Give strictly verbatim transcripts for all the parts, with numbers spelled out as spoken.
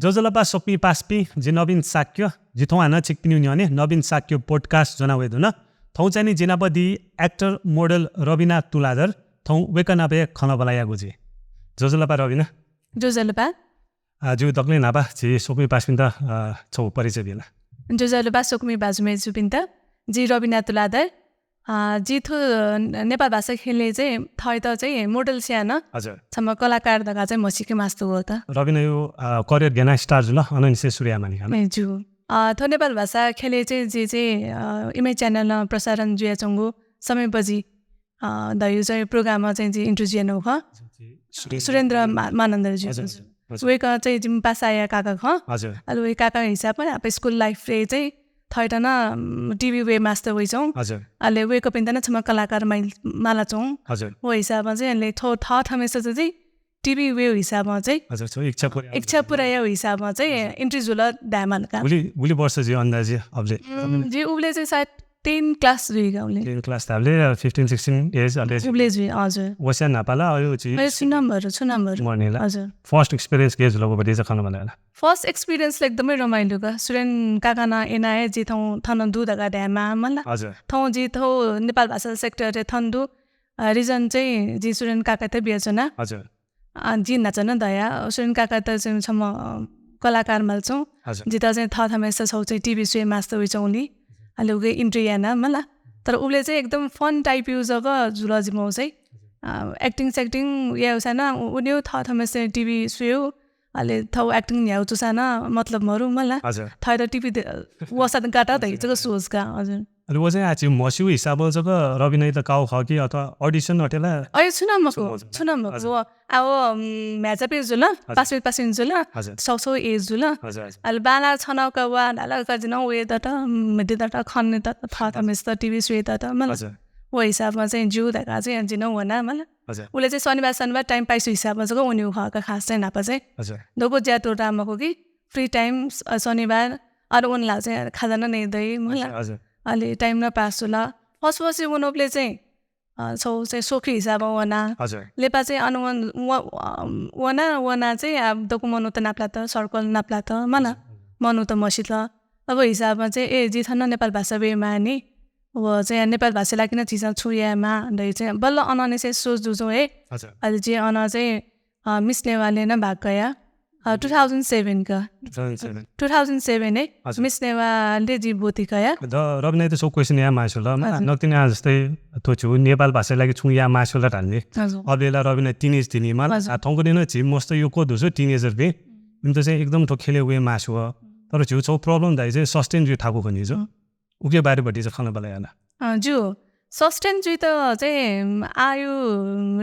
ज्वजलपा स्वकुमि पासापिं, जि नवीन शाक्य, जि थौं हानं छिकपिनिगु न्ह्यःने नवीन शाक्य podcast ज्वना वये धुन। थौं चाहिँ नि जि नाप दी actor model रबिना तुलाधर, थौं वय्कः नाप हे खँल्हाबल्हा यायेगु जुइ। ज्वजलपा रबिना। ज्वजलपा। अ, ज्यू, दकलय् न्हापा झी स्वकुमि पासापिन्त, अ, छगू परिचय बिला। ज्वजलपा स्वकुमि भाजु मय्जुपिन्त, जि रबिना तुलाधर। अ, जि थ्व, अ, नेपाल भाषा ख्यलय् चाहिँ थःत चाहिँ model स्वयाः नं हजुर। छम्ह कलाकार धकाः चाहिँ म्हसीके मास्ति वःगु। रबिनाया, अ, career गय् यानाः start जुल, अनंनिसें सुरु याये मानि का। ए, ज्यू। अ, थ्व नेपाल भाषा ख्यलय् चाहिँ जि चाहिँ, अ, Image channel नं प्रसारण जुयाच्वंगु समय बजि, अ, धइगु चाहिँ program चाहिँ जि interview यानागु खः। सुरेन्द्र सुरेन्द्र मा-, मानन्धर ज्यू। हजुर, हजुर। हजुर। वय्कः चाहिँ जिमि पासाया काका खः। हजुर। अले वय्कः काका हिसाबं अब school life-य् चाहिँ थःत नं, उम्, TV वये मास्ति वइच्वं। हजुर। अले वय्कःपिन्त नं छम्ह कलाकार माइ-, मालाच्वं। हजुर। व हिसाबं चाहिँ अले थ्व थःथम्हेसित चाहिँ TV वयेगु हिसाबं चाहिँ हजुर, छगू इच्छा पूरा इच्छा पूरा यायेगु हिसाबं चाहिँ हजुर। Entry जुल धायेमाल का। गुलि, गुलि वर्ष जुइ अन्दाजी अबले? उम्, जि उबले चाहिँ सायद ten class जुइ का उबले। Ten class धाःबले fifteen sixteen age अले जुइ। उबले जुइ, हजुर। वस्यां न्हापा ला अय् जुइ। अय् छु नम्बर, छु नम्बर। मर्ने ला। हजुर। First experience गय् जुल व भतिचा खँल्हाबल्हा याना? First experience ला एकदमै रमाइलो का। सुरेन काका नं यानाः हे जि थौं थन दु धकाः धायेमाः मला। हजुर। थौं जि थ्व नेपाल भाषा sector-य् थन दु। अ, reason चाहिँ जि सुरेन काकायात बियाच्वना। हजुर। अ, जिं न्हाचः नं धया, सुरेन काकायात चाहिँ छम्ह, अ, कलाकार मालाच्वं। हजुर। जितः चाहिँ थःथम्हेसित छगू चाहिँ TV स्वये मास्ति वइच्वंगुलिं। अले उकी entry याना मला। तर उबले चाहिँ एकदम fun type-या जक जुल जिमिगु चाहिँ। अ, acting स्याक्टिङ यायेगु सां नं उ-, उबले थःथम्हेसित TV स्वयेगु, अले थःगु acting न्ह्याःगु जूसां नं मतलब मरु मला। हजुर। थःत TV दे-, वःसां गात धइगु जक सोच का, हजुर। अले व चाहिँ आः झी म्हस्यूगु हिसाबं जक रबिनायात काःगु खः कि अथवा audition अथे ला? अय् छु नं मखु, छु मखु, छु नं मखु। हजुर। व, आ, व, उम्, म्ह्याय्चापिं जुल, हजुर। पासापिं पासापिं जुल, हजुर। छगू छगू age जुल। हजुर, हजुर। अले बांलाक छनक वा धालाक जि नं वये दत, म्हिते दत, खने दत, थःथम्हेसित TV स्वये दत, मला। हजुर। व हिसाबं चाहिँ ज्यू धकाः चाहिँ जि नं वना, मला। हजुर। उबले चाहिँ शनिबार, शनिबार time पाइस्यू हिसाबं जक वनेगु खः का, खास चाहिँ न्हापा चाहिँ। हजुर। दक्व ज्या त्वःता मखु कि, free time, अ, शनिबार, अले वने ला चाहिँ खाजा नं नये दइ, मला। हजुर, हजुर। अले time नं pass जुल। First first वनाबलय् चाहिँ, अ, छगू चाहिँ सोखी हिसाबं वना। हजुर। लिपा चाहिँ अन वन-, व-, अ, वना, वना चाहिँ अब दक्व मनूत नापलात, circle नापलात, मला। हजुर, हजुर। मनूत म्हसित। अब हिसाबं चाहिँ, ए, जि थन नेपाल भाषा वयेमाः नि। व चाहिँ नेपाल भाषाया लागि नं झीसं छुं यायेमाः धइगु चाहिँ बल्ल अनंनिसें सोच जुजुं हे। हजुर। अले जिं अन चाहिँ, अ, Miss Newa-लय् नं भाग कया। अ, two thousand seven का। Two thousand seven। Two thousand seven हे हजुर। Miss Newa-लय् जिं ब्वति कया। द रबिनायात छगू question याये मास्ति वल, मला। हजुर। नकतिनि आः जस्तै थ्व झीगु नेपाल भाषाया लागि छुं याये मास्ति वल धाल नि। हजुर। अबलय् ला रबिना teenage तिनि, मला। हजुर। आ, थौंकन्हय् नं झी मस्त यक्व दुगु छु teenager-पिं। इमित चाहिँ एकदम थ्व ख्यलय् वये मास्ति वः। तर झीगु छगू problem धाइ चाहिँ sustain जुइ थाकु खनि जु। हम्म। उकिया बारे भतिचा खँल्हाबल्हा याना। अँ, ज्यू। Sustain जुइत चाहिँ, उम्, आः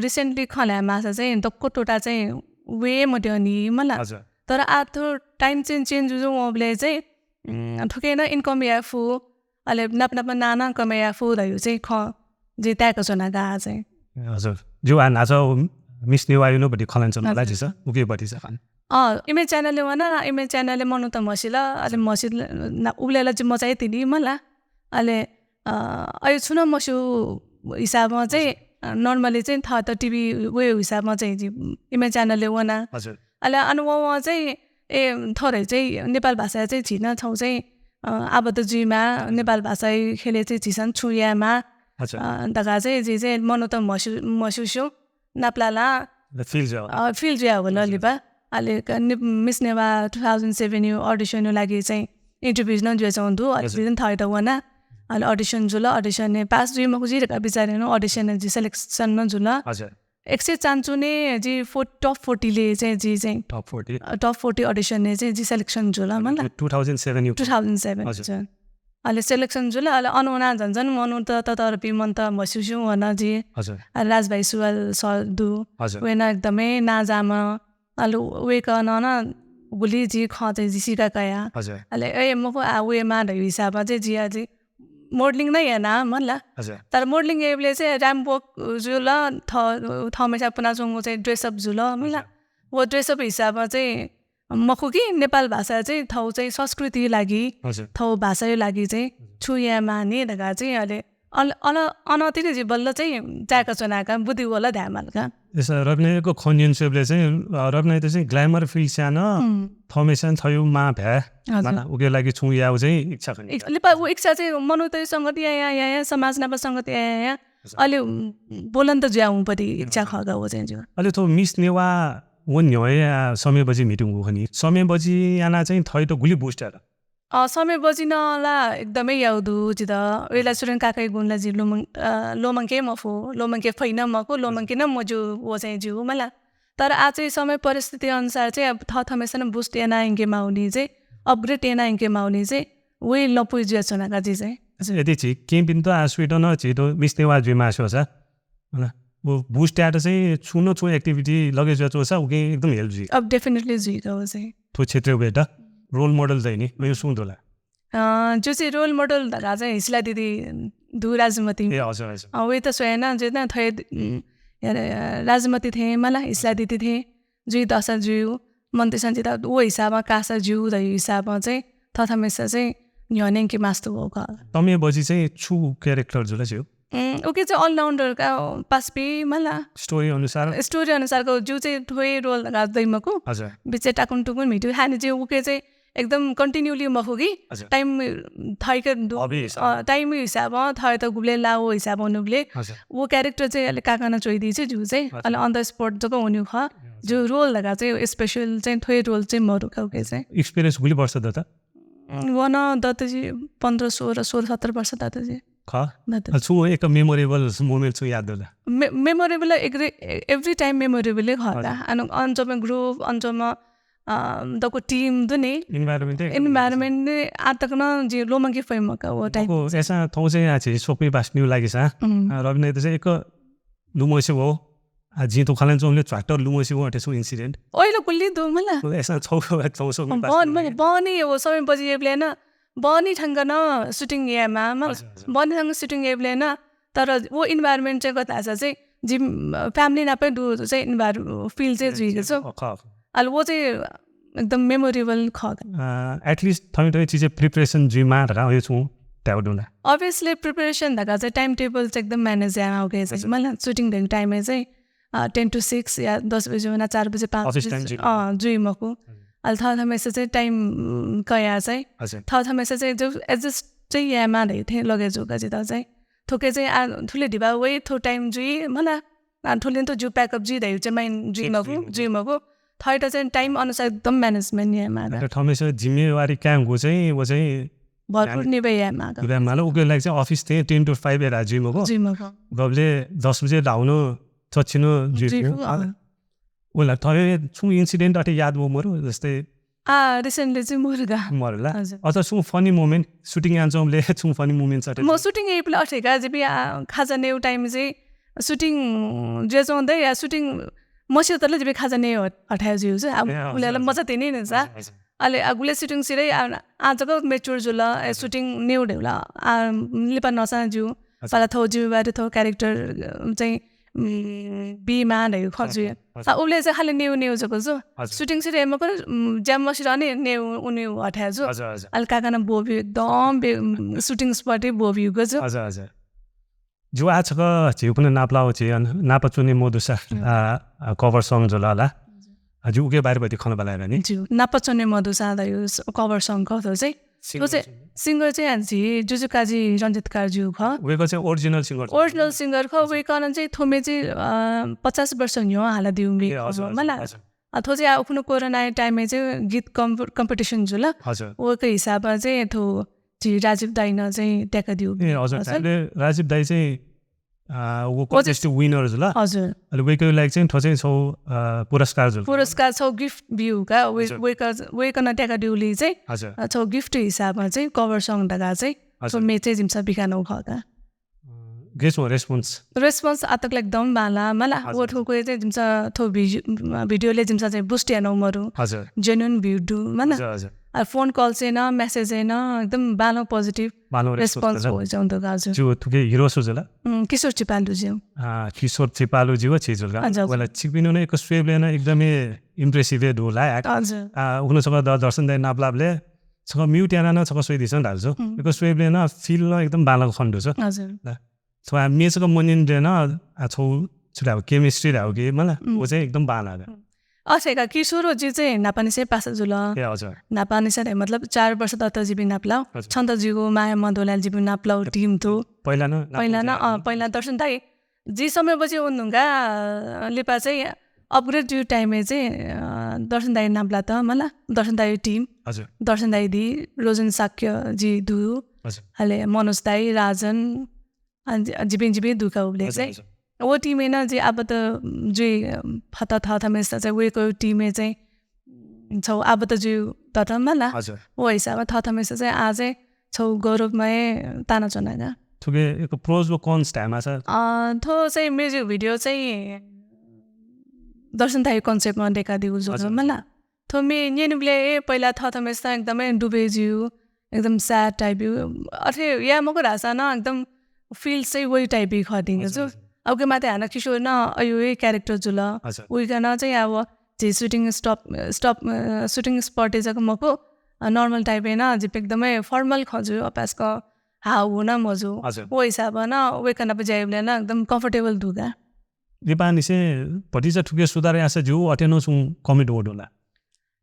recently खँ ल्हाये माःसा चाहिँ दक्व त्वःता चाहिँ वये मत्यंनि, मला। हजुर। तर आः थ्व time चाहिँ change जुजुं वंबलय् चाहिँ, उम्, थुकिं नं income याये फु, अले नाप नाप नां नं कमय् याये फु धइगु चाहिँ खँ जिं ताय्का च्वना का आः चाहिँ। हजुर। ज्यू, आः न्हाचः Miss Newa-या नं भति खँ ल्हानाच्वना ला हजुर। झीसं, उकिया भतिचा खँ। अँ, Image channel-य् वना, Image channel-य् मनूत म्हसिल, अले म्हसिल, ना, उबलय् ला जि मचायातिनि मला। अले, अ, अय् छु नं मस्यू हिसाबं चाहिँ, अ, normally चाहिँ थःत TV वयेगु हिसाबं चाहिँ जि Image channel-य् वना। हजुर। अले अन वं वं चाहिँ, ए, थ्व हे चाहिँ नेपाल भाषाय् चाहिँ झी नं छगू चाहिँ, अ, आबद्ध जुइमाः, नेपाल भाषाया ख्यलय् चाहिँ झीसं छुं यायेमाः, हजुर। अ, धकाः चाहिँ जि चाहिँ मनूत म्हस्यू, म्हस्यूस्यू नापलाः ला, अ, feel जुया वल। अ, feel जुया वल हजुर। लिपा। अले क-, नि-, Miss Newa two thousand seven-या audition-या लागि चाहिँ interview नं जुयाच्वंगु दु। अले हजुर। जि नं थःत वना। अले audition जुल, audition-य् pass जुइ मखु जुइ धकाः बिचाः यानाः audition-य् जि selection नं जुल। हजुर। एक सय चान्चुने जि फो-, top forty-लय् चाहिँ जि चाहिँ top forty। अ, top forty audition-य् चाहिँ जि selection जुल, मला। Two thousand seven-या। Two thousand seven हजुर। हजुर। अले selection जुल, अले अन वनाः झन झन मनूत ततःधंपिं मनूत म्हस्यूस्यू वन जि। हजुर। अले राज भाइ सुवाल sir दु। हजुर। वय्कः नं एकदमै नांजाःम्ह। अले वय्कलं नं गुलि जि खँ चाहिँ जि सीका कया। हजुर। अले ए मखु आः वयेमाः धइगु हिसाबं चाहिँ जि आः जि modelling नं याना मला। हजुर। तर modelling याइबलय् चाहिँ ramp walk जुल, थ-, थःम्हस्यां पुनाच्वंगु चाहिँ dress up जुल मला। हजुर। व dress up हिसाबं चाहिँ मखु कि नेपाल भाषा चाहिँ थःगु चाहिँ संस्कृतिया लागि, हजुर। थःगु भाषाया लागि चाहिँ हजुर। छु यायेमाः नि धकाः चाहिँ अले अन अन अन तिनि जि बल्ल चाहिँ चाय्‌का च्वनाका बुद्धि वल धायेमाल का। यस रविनाय्‌को खँ न्यन स्वयेबलय् चाहिँ, अ, रविनाय्‌त चाहिँ ग्ल्यामर फिल स्यान, उम्। थःम्हेस्यां थयु मां भ्याये। हजुर। माला, उके लागि छुं याउ चाहिँ इच्छा खनि। इक-, लिपा उ इच्छा चाहिँ मनूतय् संगत या, या, या, या, समाज नाप संगत या, या, या। हजुर। अले, उम्, बोलन्त ज्या हुँ पति इच्छा हजुर। खगा व चाहिँ ज्यू। अले थ्व मिस नेवाः व न्ह्यः या समय बजि मिटिङ हु खनि। समय बजि याना चाहिँ थयु त गुलि boost यात। अ, समय बजिन ला एकदमै याउ दु जित। वेला सुरेन काकाया गुण ला जि लोमं-, अ, लोमंके मफु, लोमंके फैन मखु, लोमंके न मज्यू, व चाहिँ ज्यू मला। तर आ चाहिँ समय परिस्थिति अनुसार चाहिँ अब थःथःम्हेस्यां boost याना यंके माउनि चाहिँ, upgrade याना यंके माउनि चाहिँ, वइ लँपुइ जुया च्वना का जि चाहिँ। अच्छा, यदि झी केंपिन्त आ सुइत न झीत मिस नेवाः जुइ मास्यू सा, होला। व boost यात चाहिँ छुं न छुं activity लगे जुया च्वंसा उके एकदम help जुइ। अब definitely जुइ का व चाहिँ। थ्व क्षेत्रय् उबेत role model चाहिँ नि, वयु सुं दु ला? अ, जो चाहिँ role model धका चाहिँ हिसला दिदी दु राजमती। ए, हजुर, हजुर। अ, वइत स्वयाना जे ना थ्वय्, उम्, यार, राजमती थें मला, हिसला दिदी थें, जुइ दसा जुइ, मन्त्रीसन जित व हिसाबं कासा ज्यू धयु हिसाबं चाहिँ थःथःम्हेस्यां चाहिँ न्ह्यःने यंके मास्ति वः का। तमे बजि चाहिँ छु character जुल ज्यू? उम्, उके चाहिँ all-rounder का, पासापिं मला। Story अनुसार? Story अनुसार का, ज्यू चाहिँ थ्वय् role धका दइ मखु। हजुर। बिचे टाकुन टुकुन म्हितु हानि चाहिँ उके चाहिँ एकदम continuously मखु कि। हजुर। Time थय्‌के दु, हबी हिसाब। अ, time हिसाबं थय्‌त गुबले ला व हिसाबं नुबले। हजुर। व character चाहिँ अले काकाना च्वइदि चाहिँ ज्यू चाहिँ। हजुर। अले on the spot जक हुन्यु ख। हजुर। ज्यू role धका चाहिँ special चाहिँ थ्वय् role चाहिँ मरु का उके चाहिँ। Experience गुलि वर्ष दत? उम्, वन दत जि पन्ध्र, सोह्र, सोह्र सत्र वर्ष दत जि। ख? दत। अ, छु एक memorable moment छु याद दु ला? मे-, memorable एग्री-, every time memorable ख दा। हजुर। अन, अन जम्मा group, अन जम्मा, अ, दक्व team दु नि। Environment ए एकदम environment ने आ तक न जि लोमंके फइ मखु का वो time। को ऐसा थौ चाहिँ आ चाहिँ सोपी पास न्यू लागि सा। उम्। अ, रविन्द्र चाहिँ एक लुमोसे वो। आ, जिं तो खलन चोमले tractor लुमोसे वो अटे सु incident। ओइ लो कुल्ली दु मला। ऐसा छौ छौ सो बन, बन, बन ये वो समय बजि ये प्लेन। बनी ठंगन shooting यायेमा, मला। हजुर, हजुर। बनी ठंगन shooting याये प्लेन, तर वो environment चाहिँ कता आसा चाहिँ, जिम, family नापै दु चाहिँ envir-, feel चाहिँ जुइगु छु। अ, ख। अले वो चाहिँ एकदम memorable ख। अ, at least थमी थमी चिजे preparation जुइमा धका यो छु त्याउ दुला। Obviously preparation धका चाहिँ time table चाहिँ एकदम manage यायेमा OK चाहिँ, हजुर। मला shooting धइगु time चाहिँ, अ, ten to six या दस बजे वन, चार बजे, पाँच office बजे time जुइ। अ, जुइ मखु। हजुर। अले थःथःम्हेस्यां चाहिँ time, उम्, कया चाहिँ। हजुर। थःथःम्हेस्यां चाहिँ जो adjust चाहिँ यायेमा धइ थें लगे जुका जित चाहिँ। थोके चाहिँ आ, थुले ढिबा वइ, थो time जुइ, मला। आ, थुले तो जु pack up जुइ धइ चाहिँ mind जुइ मखु, जुइ मखु। थःत चाहिँ time अनुसार एकदम management यायेमा। थःम्हेस्यां जिम्मेवारी कांगु चाहिँ, वो चाहिँ भरपूर निभे यायेमा। निभे माला, उके लागि चाहिँ office थें ten to five ए रा जुइ मखु। जुइ मखु। गबले दस बजे धाउनु चच्छिनु जुइ जुइगु, मखु। अँ। उला थवे छु incident अटे याद वो मरु, जस्तै आ, recently चाहिँ मरु गा। मरु ला? हजुर। अथवा छु funny moment, shooting यान चोमले छु funny moment अटे? म shooting याइ प्ला अथे का, जेबी आ, खाजा नेउ time चाहिँ shooting जे चों दे या shooting मसियो तले जेबी खाजा नेउ हठायो जिउ चाहिँ, आ, ए, हजुर, उलेला हजुर। मजा तिनि नि सा। हजुर, हजुर। अले आ, गुले shooting सिरे आ, आ जक mature जुल, ए, हजुर। Shooting नेउ देउला, आ, लिपा नसा जिउ, हजुर। पाला थौ जिम्मेवारी थौ character, अ, चाहिँ, उम्, बीमा धइगु खँ हजुर, जुइ। हजुर। आ, उबले चाहिँ खालि नेउ नेउ जक जु। हजुर। Shooting सिरे मकर, उम्, ज्याम मसिर नि नेउ उनेउ हथाय् जु। हजुर, हजुर। अले काकाना बोबी एकदम बे-, उम्, shooting spot ए बोबी गु जु। हजुर, हजुर। जु आ छक झिउ पुन नापलाउ झि अन-, नाप चुने मदुसा, हजुर। आ, आ, cover song जुल ला। हजुर। आ, जु उके बारे बति खन बलायेर नि। जु, नाप चुने मदुसा धइगु स-, cover song क थो चाहिँ। Singer तो चाहिँ, जुल। Singer चाहिँ आ झी जुजुकाजी रञ्जित कारज्यू ख। वेक चाहिँ original singer। Original singer ख, हजुर। वेकनं चाहिँ थोमे चाहिँ, अ, पचास वर्ष न्ह्यः हाला दिउ मे ए, हजुर, ख, हजुर, मला। हजुर। अ, थो चाहिँ आ उखुनु कोरोना time ए चाहिँ गीत कम्प-, competition जुल। हजुर। वेक हिसाबं चाहिँ थो झी राजीव दाइनं चाहिँ त्याका दिउ। ए, हजुर। हजुर। राजीव दाइ चाहिँ आ, वो वो contest चाहिँ winner जुल। हजुर। अले वेक लागि चाहिँ थो चाहिँ छौ, आ, पुरस्कार जुल। पुरस्कार छौ gift बिउ का, वे-, हजुर। वेक-, वेकनं त्याका दिउली चाहिँ, हजुर। आ, छौ gift हिसाबमा चाहिँ cover song धका चाहिँ, हजुर। छौ मे चाहिँ जिम्सा बिकानौ ख का। अ, गेस हो response। Response आतक एकदम बाला, मला, हजुर। वो थोको चाहिँ जिम्सा थो भिजु-, video ले जिम्सा चाहिँ boost यानौ मरु। हजुर। Genuine view दु, मला। हजुर, हजुर। आ, phone call चाहिँ न, message चाहिँ न, एकदम बालो positive बालो response response हो जौं दु गाजु। जु थुके hero सु जुल? उम्, किशोर चिपालु ज्यू। आ, किशोर चिपालु ज्यू छि जुल गा। हजुर। वला छिकपिनु न एक स्वयेबले न एकदमै impressive ए दु ला act। हजुर। आ, उखुनु सक द-, दर्शन दाइ नापलाबले छकः mute यानाः नं छकः स्वयादिसँ धाल छु। हम्म। बिकज स्वयेबलय् नं feel नं एकदम बांलाक खने दु छु। हजुर। ला, छकः आ म्ये छकः मन्यंबलय् नं आ छौ छु धाउ chemistry धाउ कि मला, हम्म। व चाहिँ एकदम बांलाक। हम्म। अथे का किशोर जि चाहिँ न्हापांनिसें पासा जुल। ए, हजुर। न्हापांनिसें धाइ मतलब चार वर्ष तक जिपिं नापलाउ। हजुर। छन्त जिगु माया मदुलाल जिपिं नापलाउ team थु। पहिला न, पहिला न, अँ, पहिला दर्शन दाइ जि समय बजे उन नुंगा, अ, लिपा चाहिँ upgrade जु time ए चाहिँ, अ, दर्शन दाइ नापलात मला, दर्शन दाइ team। हजुर। दर्शन दाइ दी, रोजन शाक्य जि दु। हजुर। हले मनोज दाइ, राजन, अ, जि-, जिपिं, जिपिं दुका उबले हजुर, चाहिँ। हजुर। वो team ए न जि आबत जुइ, अ, फत थथमेस चाहिँ वेको team ए चाहिँ छौ आबत जु तत मला। हजुर। वो हिसाबमा थथमेस चाहिँ आ चाहिँ छौ गौरवमय ताना च्वनागा। थुके एक pros व cons धायेमासा? अ, थो चाहिँ music video चाहिँ दर्शन दाइ concept मा देखादिउ जु हजुर, मला। थो मे न्यनिबले ए पहिला थथमेस एकदमै डुबे जिउ, एकदम sad type यु। अथे या मको धासा न एकदम feel चाहिँ वही type यु खदिङ हजुर, जु। हजुर। अब के माते हाना किशोर न अयु ए character जुल। हजुर। उइका न चाहिँ अब जे shooting stop, stop, अ, shooting spot ए जक मको, अ, normal type ए न जे एकदमै formal खजु अपासक हाउ न मजु। हजुर। वो हिसाब न वेकन बजाइबले न एकदम comfortable दुगा। लिपांनिसें भतिचा थुके सुधार यासा जिउ अथे नं छुं comment वडुला।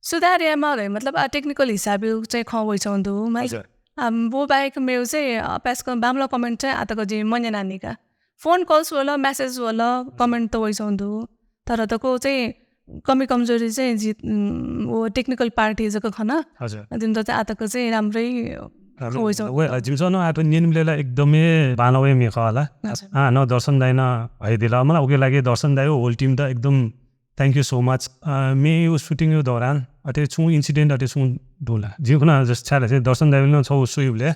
सुधार यामा रहे, मतलब, अ, technical हिसाबयु चाहिँ खँ वइसौं दु, माइ। हजुर। अम, वो बाहेक मेउ चाहिँ, अ, पासक बामला comment चाहिँ आतक जे मन्यना निका। Phone calls वल, message वल, comment त वइसौं दु। तर तको चाहिँ कमी कमजोरी चाहिँ जि, उम, वो technical part हे जक खन। हजुर। जिमत चाहिँ आतक चाहिँ राम्रै वइसौं। वे, जिमस न आत न्यनिबले ला एकदमै बांलावे मेखला। हजुर। आ, न दर्शन दाइ न हैदिला। मला उके लागि दर्शन दाइ हो, whole team त एकदम Thank you so much। अ, मे यो shooting यो दौरान अथे छुं incident अथे छुं दुला। जिखुना जस छाला चाहिँ दर्शन दाइबले न छौ सुइबले।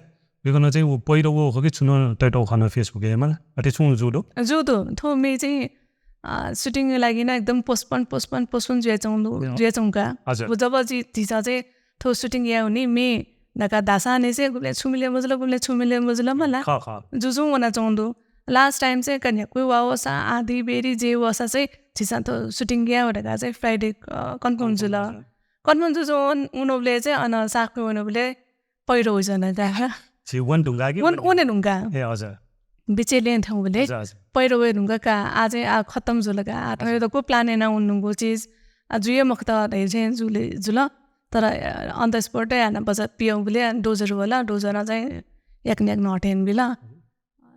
बिखुना चाहिँ वो पहिरो वो हो कि छुन तैटो खन Facebook ए मला। अथे छुं जुदो। जुदो। थो मे चाहिँ, अ, shooting लागि न एकदम postpone, postpone, postpone जुया चौंदु, हजुर। जुया चौंका। हजुर। वो जब जि, जिसा चाहिँ थो shooting या हुनी मे नका दासा ने चाहिँ गुबले छुमिले मजुल, गुबले छुमिले मजुल मला। ख, ख। जुजुं वना चौंदु। Last time चाहिँ कन्याकुई वा वसा, आधी बेरी जे वसा चाहिँ झिसा त shooting या हो धका चाहिँ Friday, अ, confirm जुल। Confirm जुल। Confirm जुजुं उन-, उनोबले चाहिँ अन साखु उनोबले पहिरो हुइजन का। छि वन ढुंगा कि उन, वन उन ढुंगा। ए, हजुर। बिचे लेन थौं बले हजुर, हजुर। पहिरो वे ढुंगा का, आ चाहिँ आ खत्तम जुल का। आ थौं हजुर। त को plan एना उन ढुंगु चिज, आ जुये मखत धै चाहिँ जुले, जुल। तर, अ, on the spot ए आना बजा पियौं बले dozer वला, dozer न चाहिँ एक न्याक नटेन बिला।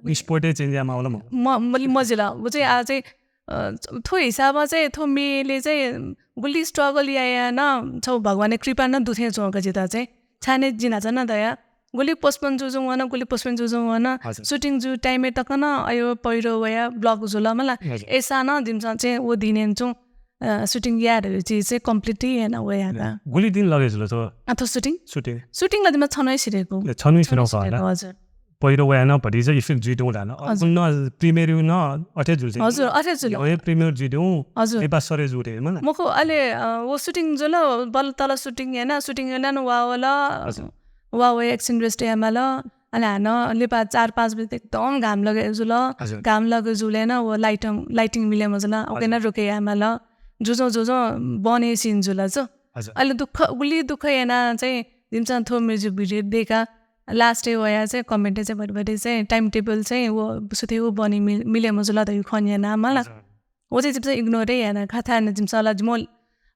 Spot ए change यामा होला म। म, म, मजिल। उ चाहिँ आ चाहिँ, अ, थो हिसाबमा चाहिँ थो मेले चाहिँ गुली struggle या, या न छौ भगवानया कृपा न दुथे चौंका जिता चाहिँ। छाने जिना चाहिँ न दया। गुली postpone जुजुं वन, गुली postpone जुजुं वन। हजुर। Shooting जु time ए तक न अयो पहिरो वया block जुल मला। हजुर। एसा न जिमस चाहिँ वो दिनेन चुं अ, shooting यार चिज चाहिँ complete याना वया का। गुली दिन लगे जुल त? अ, थो shooting? Shooting। Shooting ला दिमा छनोइ सिरेको। ए, छनोइ सिरेको छनोइ सिरेको, होला। हजुर। पहिरो वया न भति चाहिँ effect जुइदु होला न। हजुर। उन premiere न अथे जुल चाहिँ। हजुर, अथे जुल। ओए premiere जुइदु। हजुर। ए बा सरे जुते मला। मखु अले, अ, वो shooting जुल, बल तल shooting याना, shooting याना न वा वला। हजुर। वा वे action rest या मला। अले हानं लिपा चार पाँच बजे एकदम घाम लगे जुल। हजुर। घाम लगे जुले न वो light, lighting मिले मजुल। ओके हजुर। न रोके या मला। जुजो, जुजो बने scene जुल जो। हजुर। अले दुःख, गुली दुःख याना चाहिँ जिमस थो music video देका। Last ए वया चाहिँ comment ए चाहिँ भरि भरि चाहिँ time table चाहिँ वो सुथे वो बने मिल-, मिले मजुल त यु खन याना मला। हजुर। वो चाहिँ जिमस ignore ए याना खा थाय् न जिमस ला जिमो, अ,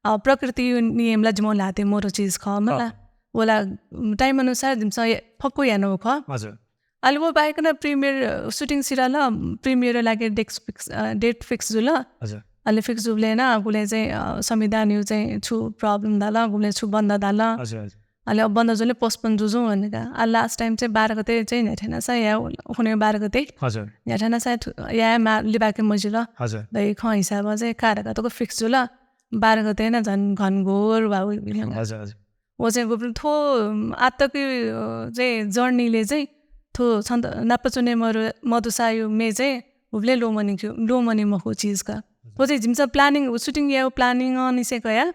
प्रकृति नियम ला जिमो लाते मोरो चिज ख मला। ख। वला, उम, time अनुसार जिमस ए फक्कु याना वो ख। हजुर। अले वो बाहेक न premiere, अ, shooting सिरा ला premiere लागे date fix, अ, date fix जुल। हजुर। अले fix जुबले न गुले चाहिँ, अ, संविधान यु चाहिँ छु problem दाल, गुले छु बन्द दाल। हजुर, हजुर। अले अब बन्द जुले postpone जुजु वने का। आ last time चाहिँ बाह्र गते चाहिँ न्याठेना सा या हुने बाह्र गते। हजुर। न्याठेना सा थु-, या मा लिबाके मजिल। हजुर। दै खँ हिसाबमा चाहिँ कारका तक fix जुल। बाह्र गते न झन् घनघोर वा उइबिल। हजुर, हजुर। वो चाहिँ गुबलें थो आत्तकि, अ, चाहिँ journey ले चाहिँ थो छन्त नापचुने मरु-, मधुसायु मे चाहिँ गुबलें लोमनी खिउ, लोमनी मखु चिज का। वो चाहिँ जिमस planning, shooting या planning अ निसे कया।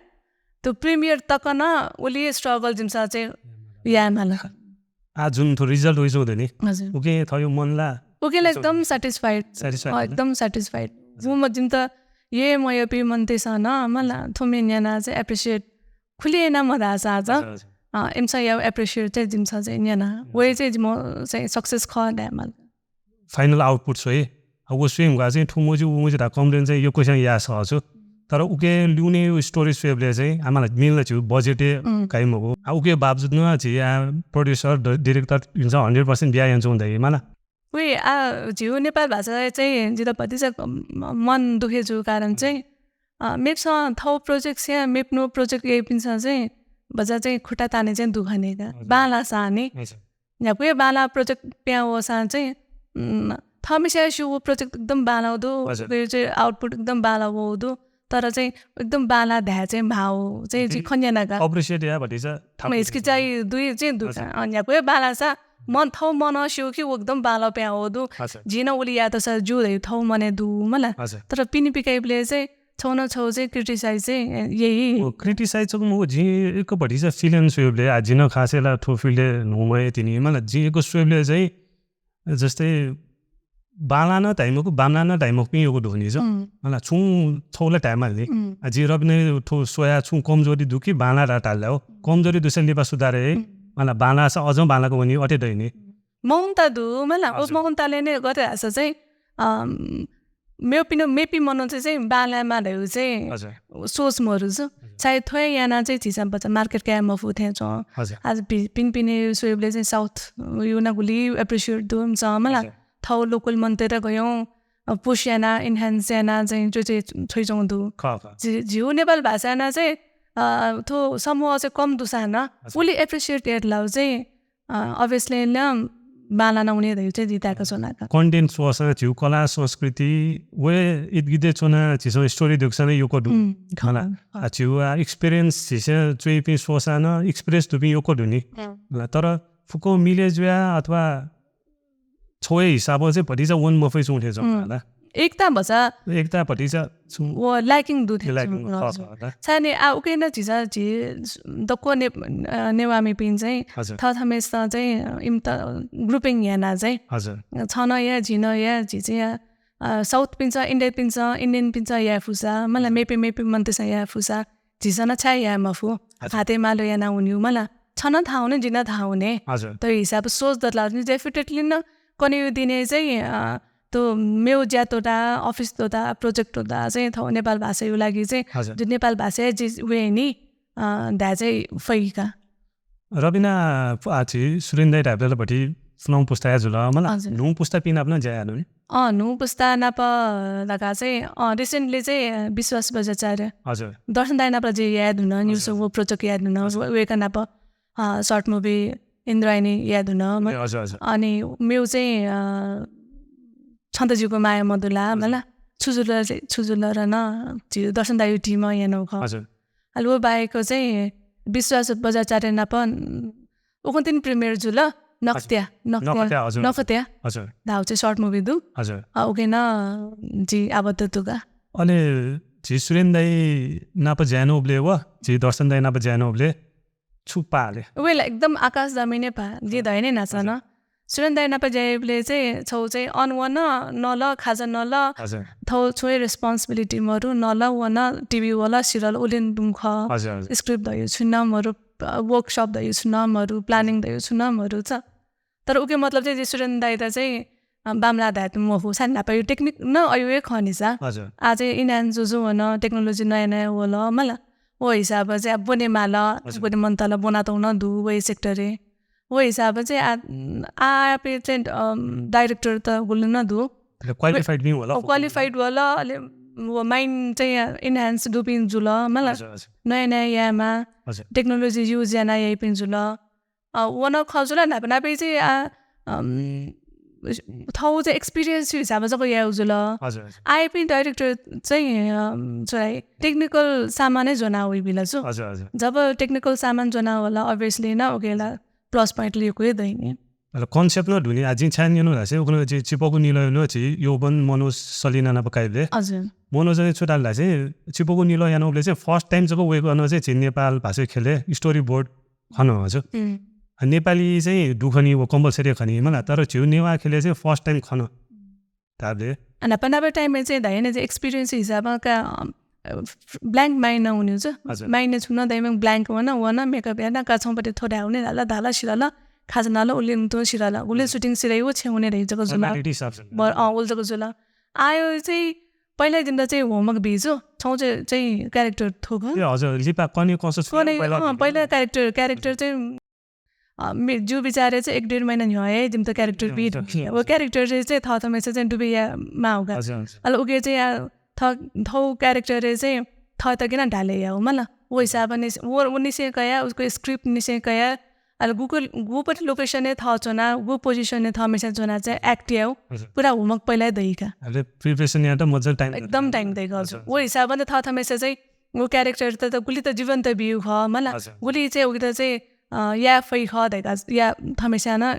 तो premiere तक न उली struggle जिमस चाहिँ या मला। आ जुन थो result हुइसु दनि। हजुर। उके थयो मन ला। उके ला एकदम satisfied। Satisfied अ, ना? एकदम satisfied। हजुर। वो म जिमत ये मयपी मन तेसा न मला थो मे न्याना चाहिँ appreciate खुले ना मधासा आज। हजुर, हजुर। अ, इमिसं याउ appreciate चाहिँ जिमिसं चाहिँ न्यना। वइ चाहिँ जिमो चाहिँ success खः धायेमाल। Final output स्वइ। अब व स्वये धुंकाः चाहिँ थु मजू, व मजू धकाः complain चाहिँ यक्वस्यां याये सः छु। तर उके ल्यूने story स्वयेबलय् चाहिँ आम्हाला मेन ला झीउ budget हे काइ मखु। आ, उके बावजुद नं झी आ producer, ड-, director इमिसं hundred percent बिया यानाच्वंगु दइ मला। वइ, आ, झीउ नेपाल भाषा चाहिँ जितः भतिचा म-, मन दुखे जू कारण चाहिँ, अ, मेपिसं थौ project स्या, मेपिनु project याइपिन्सं चाहिँ भचा चाहिँ खुट्टा ताने चाहिँ दुखने का। बांलासा नि। न्ह्याक्व बांला project पिहां वःसां चाहिँ, उम्, थःम्हेस्यां स्यू व project एकदम बांलाउ दु, हजुर। उके चाहिँ output एकदम बांलाउ वउ दु, तर चाहिँ एकदम बांला धाये चाहिँ म्हाउ चाहिँ जि खन्याना का। Appreciate या भतिचा थाकु हिचकिचाइ दुइ चाहिँ दु। हजुर। अ, न्ह्याक्व बांलासा मन थौ मन स्यू कि व एकदम बांलाउ पिहां वउ दु। हजुर। जिं नं उलि यात सा जू धइ थौ मने दु मला। हजुर। तर पिने पिकाइबलय् चाहिँ छौ न छौ चाहिँ criticize चाहिँ यइ। ओ, criticize चाहिँ मखु, जिं एक भतिचा feeling स्वयेबलय्, आ, जिं नं खासै ला थ्व field-य् न्हूम्ह हे तिनि, मला, जिं एक स्वयेबलय् चाहिँ जस्तै बांला नं धाइ मखु, बांला नं धाइ मखुपिं यक्व दु नि जो। मला, छुं छौ ला धायेमाल नि। आ, जिं रबिना थ्व स्वया छुं कमजोरी दु कि बांला ला धाल हो। कमजोरी दुसा लिपा सुधार हे, मला, बांलासा अझ बांलाक वनी, अथे दइ नि। मौनता दु, मला, ओ हजुर। मौनताले नै गथे आसा चाहिँ, अम, मेपिन, मेपि मनू चाहिँ, चाहिँ बांलायेमा धयु चाहिँ हजुर। सोच मरु छु। हजुर। सायद थ्वय् याना चाहिँ झीसं भचा market काये मफु थें च्वं। हजुर। आज पि-, पिनपिने स्वयेबलय् चाहिँ South यु ना गुलि appreciate दु, मला। हजुर। थौ local मनूतय्त गयौं, अ, push याना, enhance याना चाहिँ जो चाहिँ छ्वइच्वं दु। खः, खः। झि-, झिउ नेपाल भाषा याना चाहिँ, अ, थ्व समूह चाहिँ कम दुसा न, हजुर। उलि appreciate यात लाउ चाहिँ, अ, obviously नं बांला नं वने धयु चाहिँ जिं ताय्‌का च्वना का। Content स्वःसां झिउ कला संस्कृति व इदगिदे च्वना झीसं story दुगुसां नं यक्व दु। उम्, खः, मला। खः। आ, झिउ आ experience झीसं च्वइपिं स्वःसां नं experience दुपिं यक्व दु नि। मला, तर फुक्कं मिले जुया अथवा छौ हे हिसाबं चाहिँ भतिचा वन मफइ च्वं थें च्वं मला। एकता भचा एकता भतिचा छु। व lacking दु थें lacking च्वं, खः, हजुर। खः, खः। छाय् नि, आ, उके नं झीसं झी दक्व ने-, अ, नेवाः मेपिं चाहिँ हजुर। थःथःम्हेस्यां चाहिँ इमित grouping याना चाहिँ हजुर। छं नं या, जिं नं या, झी चाहिँ या, अ, South पिन्सं, India पिन्सं, Indian पिन्सं याये फुसा, मला मेपे मेपे मनूतय्सं याये फुसा, झीसं नं छाय् याये मफु। हजुर। हाते मालो याना हुन्यु मला। छं नं थाहा हुने, जिं नं थाहा हुने। हजुर। त हिसाब सोच दतला हुने, definitely नं कन्हय् दिने चाहिँ, अ, त मेउ ज्या त्वःता, office त्वःता, project त्वःता चाहिँ थौ नेपाल भाषायु लागि चाहिँ हजुर। जो नेपाल भाषा जि वे नि, अ, धाये चाहिँ फइका। रबिना, आ, झी सुरेन दाइ धायेबलय् भति पुलांगु पुस्ता हे जुल, मला हजुर। न्हू पुस्तापिं नाप नं ज्या याये दु नि? अँ, न्हू पुस्ता नाप धकाः चाहिँ, अँ, recently चाहिँ विश्वास बज्राचार्य। हजुर। दर्शन दाइ नाप ज्या याये धुन, हजुर। न्यूसु व project याये धुन, हजुर। व-, वेका नाप, अँ, short movie इन्द्रायणी याये धुन, ए, हजुर, हजुर। अनि मेउ चाहिँ, अँ, छन्त जिउको माया मधुला, हजुर। मला, छुजुल चाहिँ, छुजुल र न, झी दर्शन दाइ team यानौ ख। हजुर। अले व बाहेक चाहिँ विश्वास बज्राचार्य नाप उखुन्हु तिनि premiere जुल, नखत्या, हजुर। नखत्या, नखत्या, हजुर, हजुर। नखत्या। हजुर। धाउ चाहिँ short movie दु। हजुर। अ, उके नं जि आबद्ध दुगा। अले झी सुरेन दाइ नाप ज्या यानाबलय् व, झी दर्शन दाइ नाप ज्या यानाबलय् छु पाः ले? उबलय् एकदम आकाश जमिन हे पाः, जि हजुर। धैने नाच न। हजुर। सुरेन दाइ नाप ज्या याइबलय् चाहिँ छौ चाहिँ अन वन नल, खाजा नल, हजुर। थौ छुं हे responsibility मरु, नल वन, TV वल, सिरल उलिन दुंख, हजुर, हजुर। Script धयु छुं नं मरु, अ, workshop धयु छुं नं मरु, planning धयु छुं नं मरु छ। तर उके मतलब चाहिँ जि सुरेन दाइत चाहिँ, अ, बांमला धायेत मफु, साय् न्हापायु technique नं अयु हे खः नि सा। हजुर। आ चाहिँ enhance जुजु वन, technology नयाँ नयाँ वल, मला। व हिसाब चाहिँ अब ब्वने माल, हजुर। ब्वने मनतल ब्वनातौ नं दु, वही sector-य्। व हिसाब चाहिँ आ, आ, आपे चाहिँ, अम, director त गुलि नं दु। अले qualified नि वल, ओ, qualified वल, अले व mind चाहिँ enhance दुपिं जुल, मला। हजुर, हजुर। नयाँ नयाँ यायेमा, हजुर। Technology use याना याइपिं जुल। अ, वन खजुल न्हापा न्हापा चाहिँ, आ, अम, थौ चाहिँ experience हिसाब जक याउ जुल। हजुर, हजुर। आइपिं director चाहिँ, अम, छोराइ technical सामान नै ज्वना वइबिल छु। हजुर, हजुर। जब technical सामान ज्वना होला, obviously न उकेला plus point लिएको हे दैने। अले concept न धुनि, आ, जिं छाय् न्यनु धासे, उखुन्हु चाहिँ चिपकु निल नु छि यौवन मनोज सलिना नाप काइबलय्। हजुर। मनोज चाहिँ छु धाल धासे, चिपकु निल यानुबलय् चाहिँ first time जक वेक अन चाहिँ झी नेपाल भाषा खेले storyboard खन हजुर। उम्। नेपाली चाहिँ दुखनी व compulsory खनी मला, तर झिउ नेवाः खेले चाहिँ first time खन। ताबले। आ, न्हापा न्हापा time-य् चाहिँ धाइन चाहिँ experience हिसाबं का, अम, अ, blank mind नं वनी जुल। हजुर। Mind छुं नं दइमा blank वन, वन, makeup याना, का छौं पति थ्व धाये वने धाल, धाल, सिधल, खाजा नाल, उलि तुं सिधल, उलि हजुर। Shooting सिधइ व छेँ वने धइ जक जुल। Personality हिसाब से। बर-, अँ, उलि जक जुल। आयो चाहिँ पहिला दिन त चाहिँ homework बी जु, छौं चाहिँ, चाहिँ character थ्व ग। ए, हजुर, लिपा कने कसो छु कने, पहिला अँ, पहिला character, character चाहिँ अ, मे-, जिउ बिचारय् चाहिँ एक डेढ महिना न्ह्यः हे जिमित character बी। हजुर। व character रे चाहिँ थःथःम्हेसित चाहिँ दुबे याये माःगु का। हजुर, हजुर। अले उके चाहिँ या थ-, थौ character रे चाहिँ थःत किन ढाले याउ मला। व हिसाबं निस-, व, व निसें कया, उसको script निसें कया। अले गुको, गुपति location ए थः च्वना, गु position ए थःम्हेसित च्वना चाहिँ act याउ। हजुर। पूरा homework पहिला दइ का। अले preparation यात मजा time एकदम time दइ का। हजुर। व हिसाबं त थःथःम्हेसित चाहिँ व character त, त गुलि त जीवन्त बिउ ख मला। हजुर। गुलि चाहिँ उके त चाहिँ अ, या फै ख धैका, या थमेस्यां नं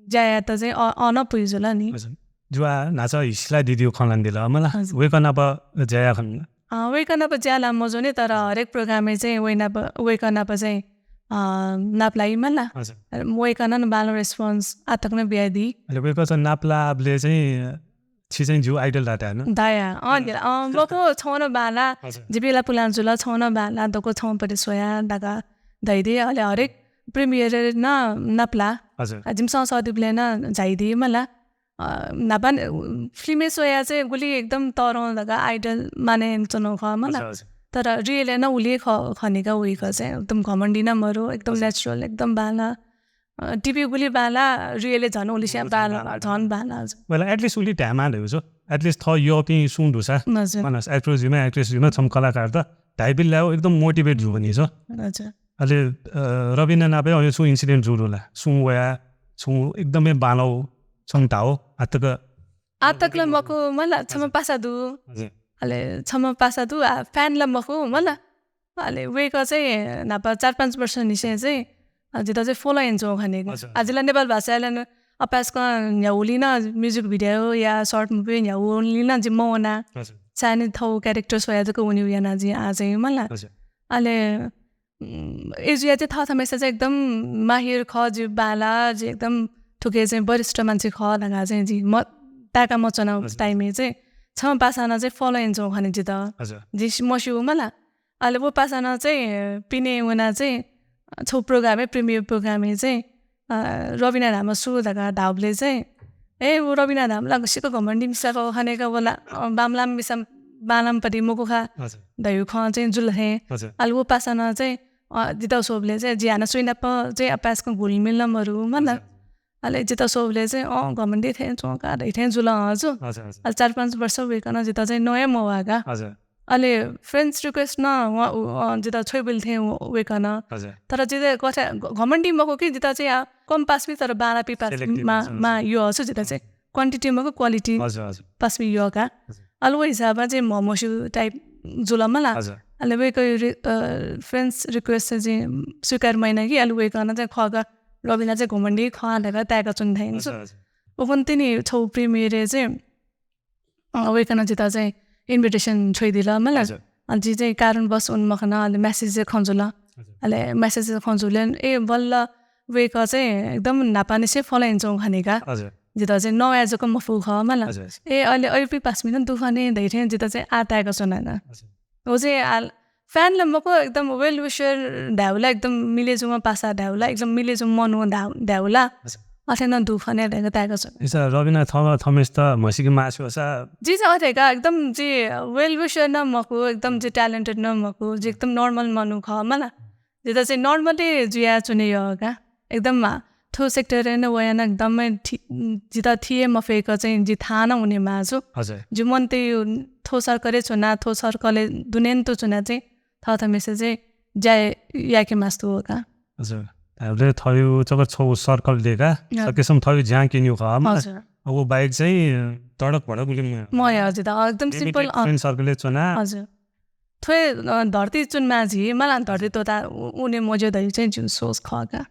ज्या यात चाहिँ अ-, अन पुइ जुल नि। हजुर। जुवा न्हाचा हिसिला दिदिउ खँ ल्हान्दिल मला। हजुर। वय्कः नाप ज्या या खन। अ, वय्कः नाप ज्या ला मजूनि, तर हरेक program ए चाहिँ वय् नाप, वय्कः नाप चाहिँ, अ, नाप लाइ मला। हजुर। अ, वय्कः नं बांला response आतक नं बियादी। अले वय्कः चाहिँ नाप लाबले चाहिँ छि चाहिँ जिउ idol धाता न? दाया। अँ, हजुर। अँ, मखु छौं नं बांला। हजुर। जिपिला पुलां जुल, छौं नं बांला, दक्व छौं पति स्वया, दाका धैदे, अले हरेक premiere न नापला। हजुर। अ, जिमिसं सदिबले न झाइदे मला। अ, नापा न, film ए स्वया चाहिँ गुलि एकदम तरौं दाका idol माने चनो ख मला। हजुर, हजुर। तर real ए न उलि ख-, खनेका वय्कः चाहिँ एकदम घमण्डी न मरु, एकदम हजुर। Natural, एकदम बांला। अ, TV गुलि बांला, real ए झन उलिस्या हजुर, बांला, बांला। झन बांला, हजुर। Well, at least उलि ध्यामा धयु छु। At least थ यःपिं सुं दुसा। हजुर। मानस, actor जुइमा, actress जुइमा, छम कलाकार त धाइबिल लायो, एकदम motivate जु भनि छु। हजुर। अले, अ, रबिना नापे अयो सुं incident जु दुला। सुं वया, सुं एकदमै बांलाउ, छम धाओ, आतक। आतक ला मखु मला, छम हजुर। पासा दु। हजुर। अले छम पासा दु, आ, fan ला मखु मला। अले वय्कः चाहिँ न्हापा चार पाँच वर्ष निसें चाहिँ, अ, जित चाहिँ follow यानाच्वं खनेक। हजुर। आ, जिला नेपाल भाषाय् ला न अपाय्सकं न्ह्यागुलिं न music video या short movie न्ह्यागुलिं न जि मवना। हजुर। सायद थौ character स्वया जक वने याना जि आ चाहिँ मला। हजुर। अले, उम्, ए जुया चाहिँ थःथम्हेसित चाहिँ एकदम माहिर ख, जि बांला, जि एकदम थुके चाहिँ वरिष्ठ मान्छे ख धका चाहिँ जि म-, ताका मच्वना हजुर। Time ए चाहिँ छम पासां न चाहिँ follow यानाच्वं खने जित। हजुर। जि मस्यू मला। अले व पासां न चाहिँ पिने वना चाहिँ छौ program ए, premiere program ए चाहिँ, अ, रबिना धाःम्ह सु धका धाउबले चाहिँ, ए, व रबिना धाःम्ह ला सिक्क घमण्डी मिसा ख खनेक वला, अ, बांमलाम मिसा बांलाम पति मखु खा हजुर। धयु खँ चाहिँ जुल हे। हजुर। अले व पासां न चाहिँ, अ, जित स्वबले चाहिँ जि हानं सुइनाप चाहिँ अपाय्सकं घुलमिल न मरु मला। हजुर। अले जित स्वबले चाहिँ, अँ, घमण्डी थें च्वं का धइ थें जुल हजुर। हजुर, हजुर। अले चार पाँच वर्ष वय्कलं जित चाहिँ नया मवाः का। हजुर। अले friends request न व, उ, अ, जित छ्वइबुल थें व, वय्कलं। हजुर। तर जित कथा घ-, घमण्डी मखु कि जित चाहिँ आ, कम पासमि तर बांलापि पास selective मा, हजुर। मा यो हजुर जित चाहिँ quantity मखु quality हजुर, हजुर। पासमि यो का। हजुर। अले व हिसाबं चाहिँ म मस्यू type जुल मला। हजुर। अले वय्कः रि-, अ, friends request चाहिँ स्वीकार मयाना कि अले वय्कलं चाहिँ खः का रबिना चाहिँ घमण्डी खः धका ताय्का च्वन थें हजुर, हजुर। उखुन्हु तिनि छौ premiere ए चाहिँ अ, वय्कलं जित चाहिँ invitation छ्वइदिल मला। हजुर। अले जि चाहिँ कारणवश वने मखन, अले message ए खँ जुल। हजुर। अले message ए खँ जुल, ए बल्ल वय्कः चाहिँ एकदम न्हापांनिसें follow यानाच्वं खने का। हजुर। जित चाहिँ नवाये जक मफु ख मला। हजुर, हजुर। ए अले अयुपि पासमि नं दु खने धइ थें जित चाहिँ आ ताय्का च्वना का। हजुर। व चाहिँ आ, fan ला मखु, एकदम well wisher धायु ला, एकदम मिले जुम्ह पासा धायु ला, एकदम मिले जुम्ह मनू धा-, धायु ला। अच्छा। अथे नं दु खने धैक ताय्का च्वना। इसा रबिना थम, थमिस्त म्हसिके मास्यू सा। जि चाहिँ अथे का, एकदम जि well wisher नं मखु, एकदम जि talented नं मखु, जि एकदम normal मनू ख मला। जित चाहिँ normally जुया च्वने यः का। एकदम आ, थ्व sector ए नं वयाना एकदमै थि-, जित थिये मफय्क चाहिँ जि थाहां नं वने मास्यू। हजुर। जि मन्तय् थ्व circle ए च्वना, थ्व circle ए दुनें तुं च्वना चाहिँ थःथम्हेसित चाहिँ ज्या याके मास्ति वः का। हजुर। धायेबलय् थःयु चक्कर छौ circle दय्का, हजुर। सकेसम्म थःयु ज्या क्यनेयु खः, मला। हजुर। अब व बाहेक चाहिँ तडक भडक उलि मयाः। मयाः जित, अँ, एकदम limited simple, अँ। Friend circle ए च्वना। हजुर। थ्व, अ, धर्ती च्वनेमाः झी, मला धर्ती त्वःता उ-, उने मज्यू धइगु चाहिँ जिगु सोच खः का।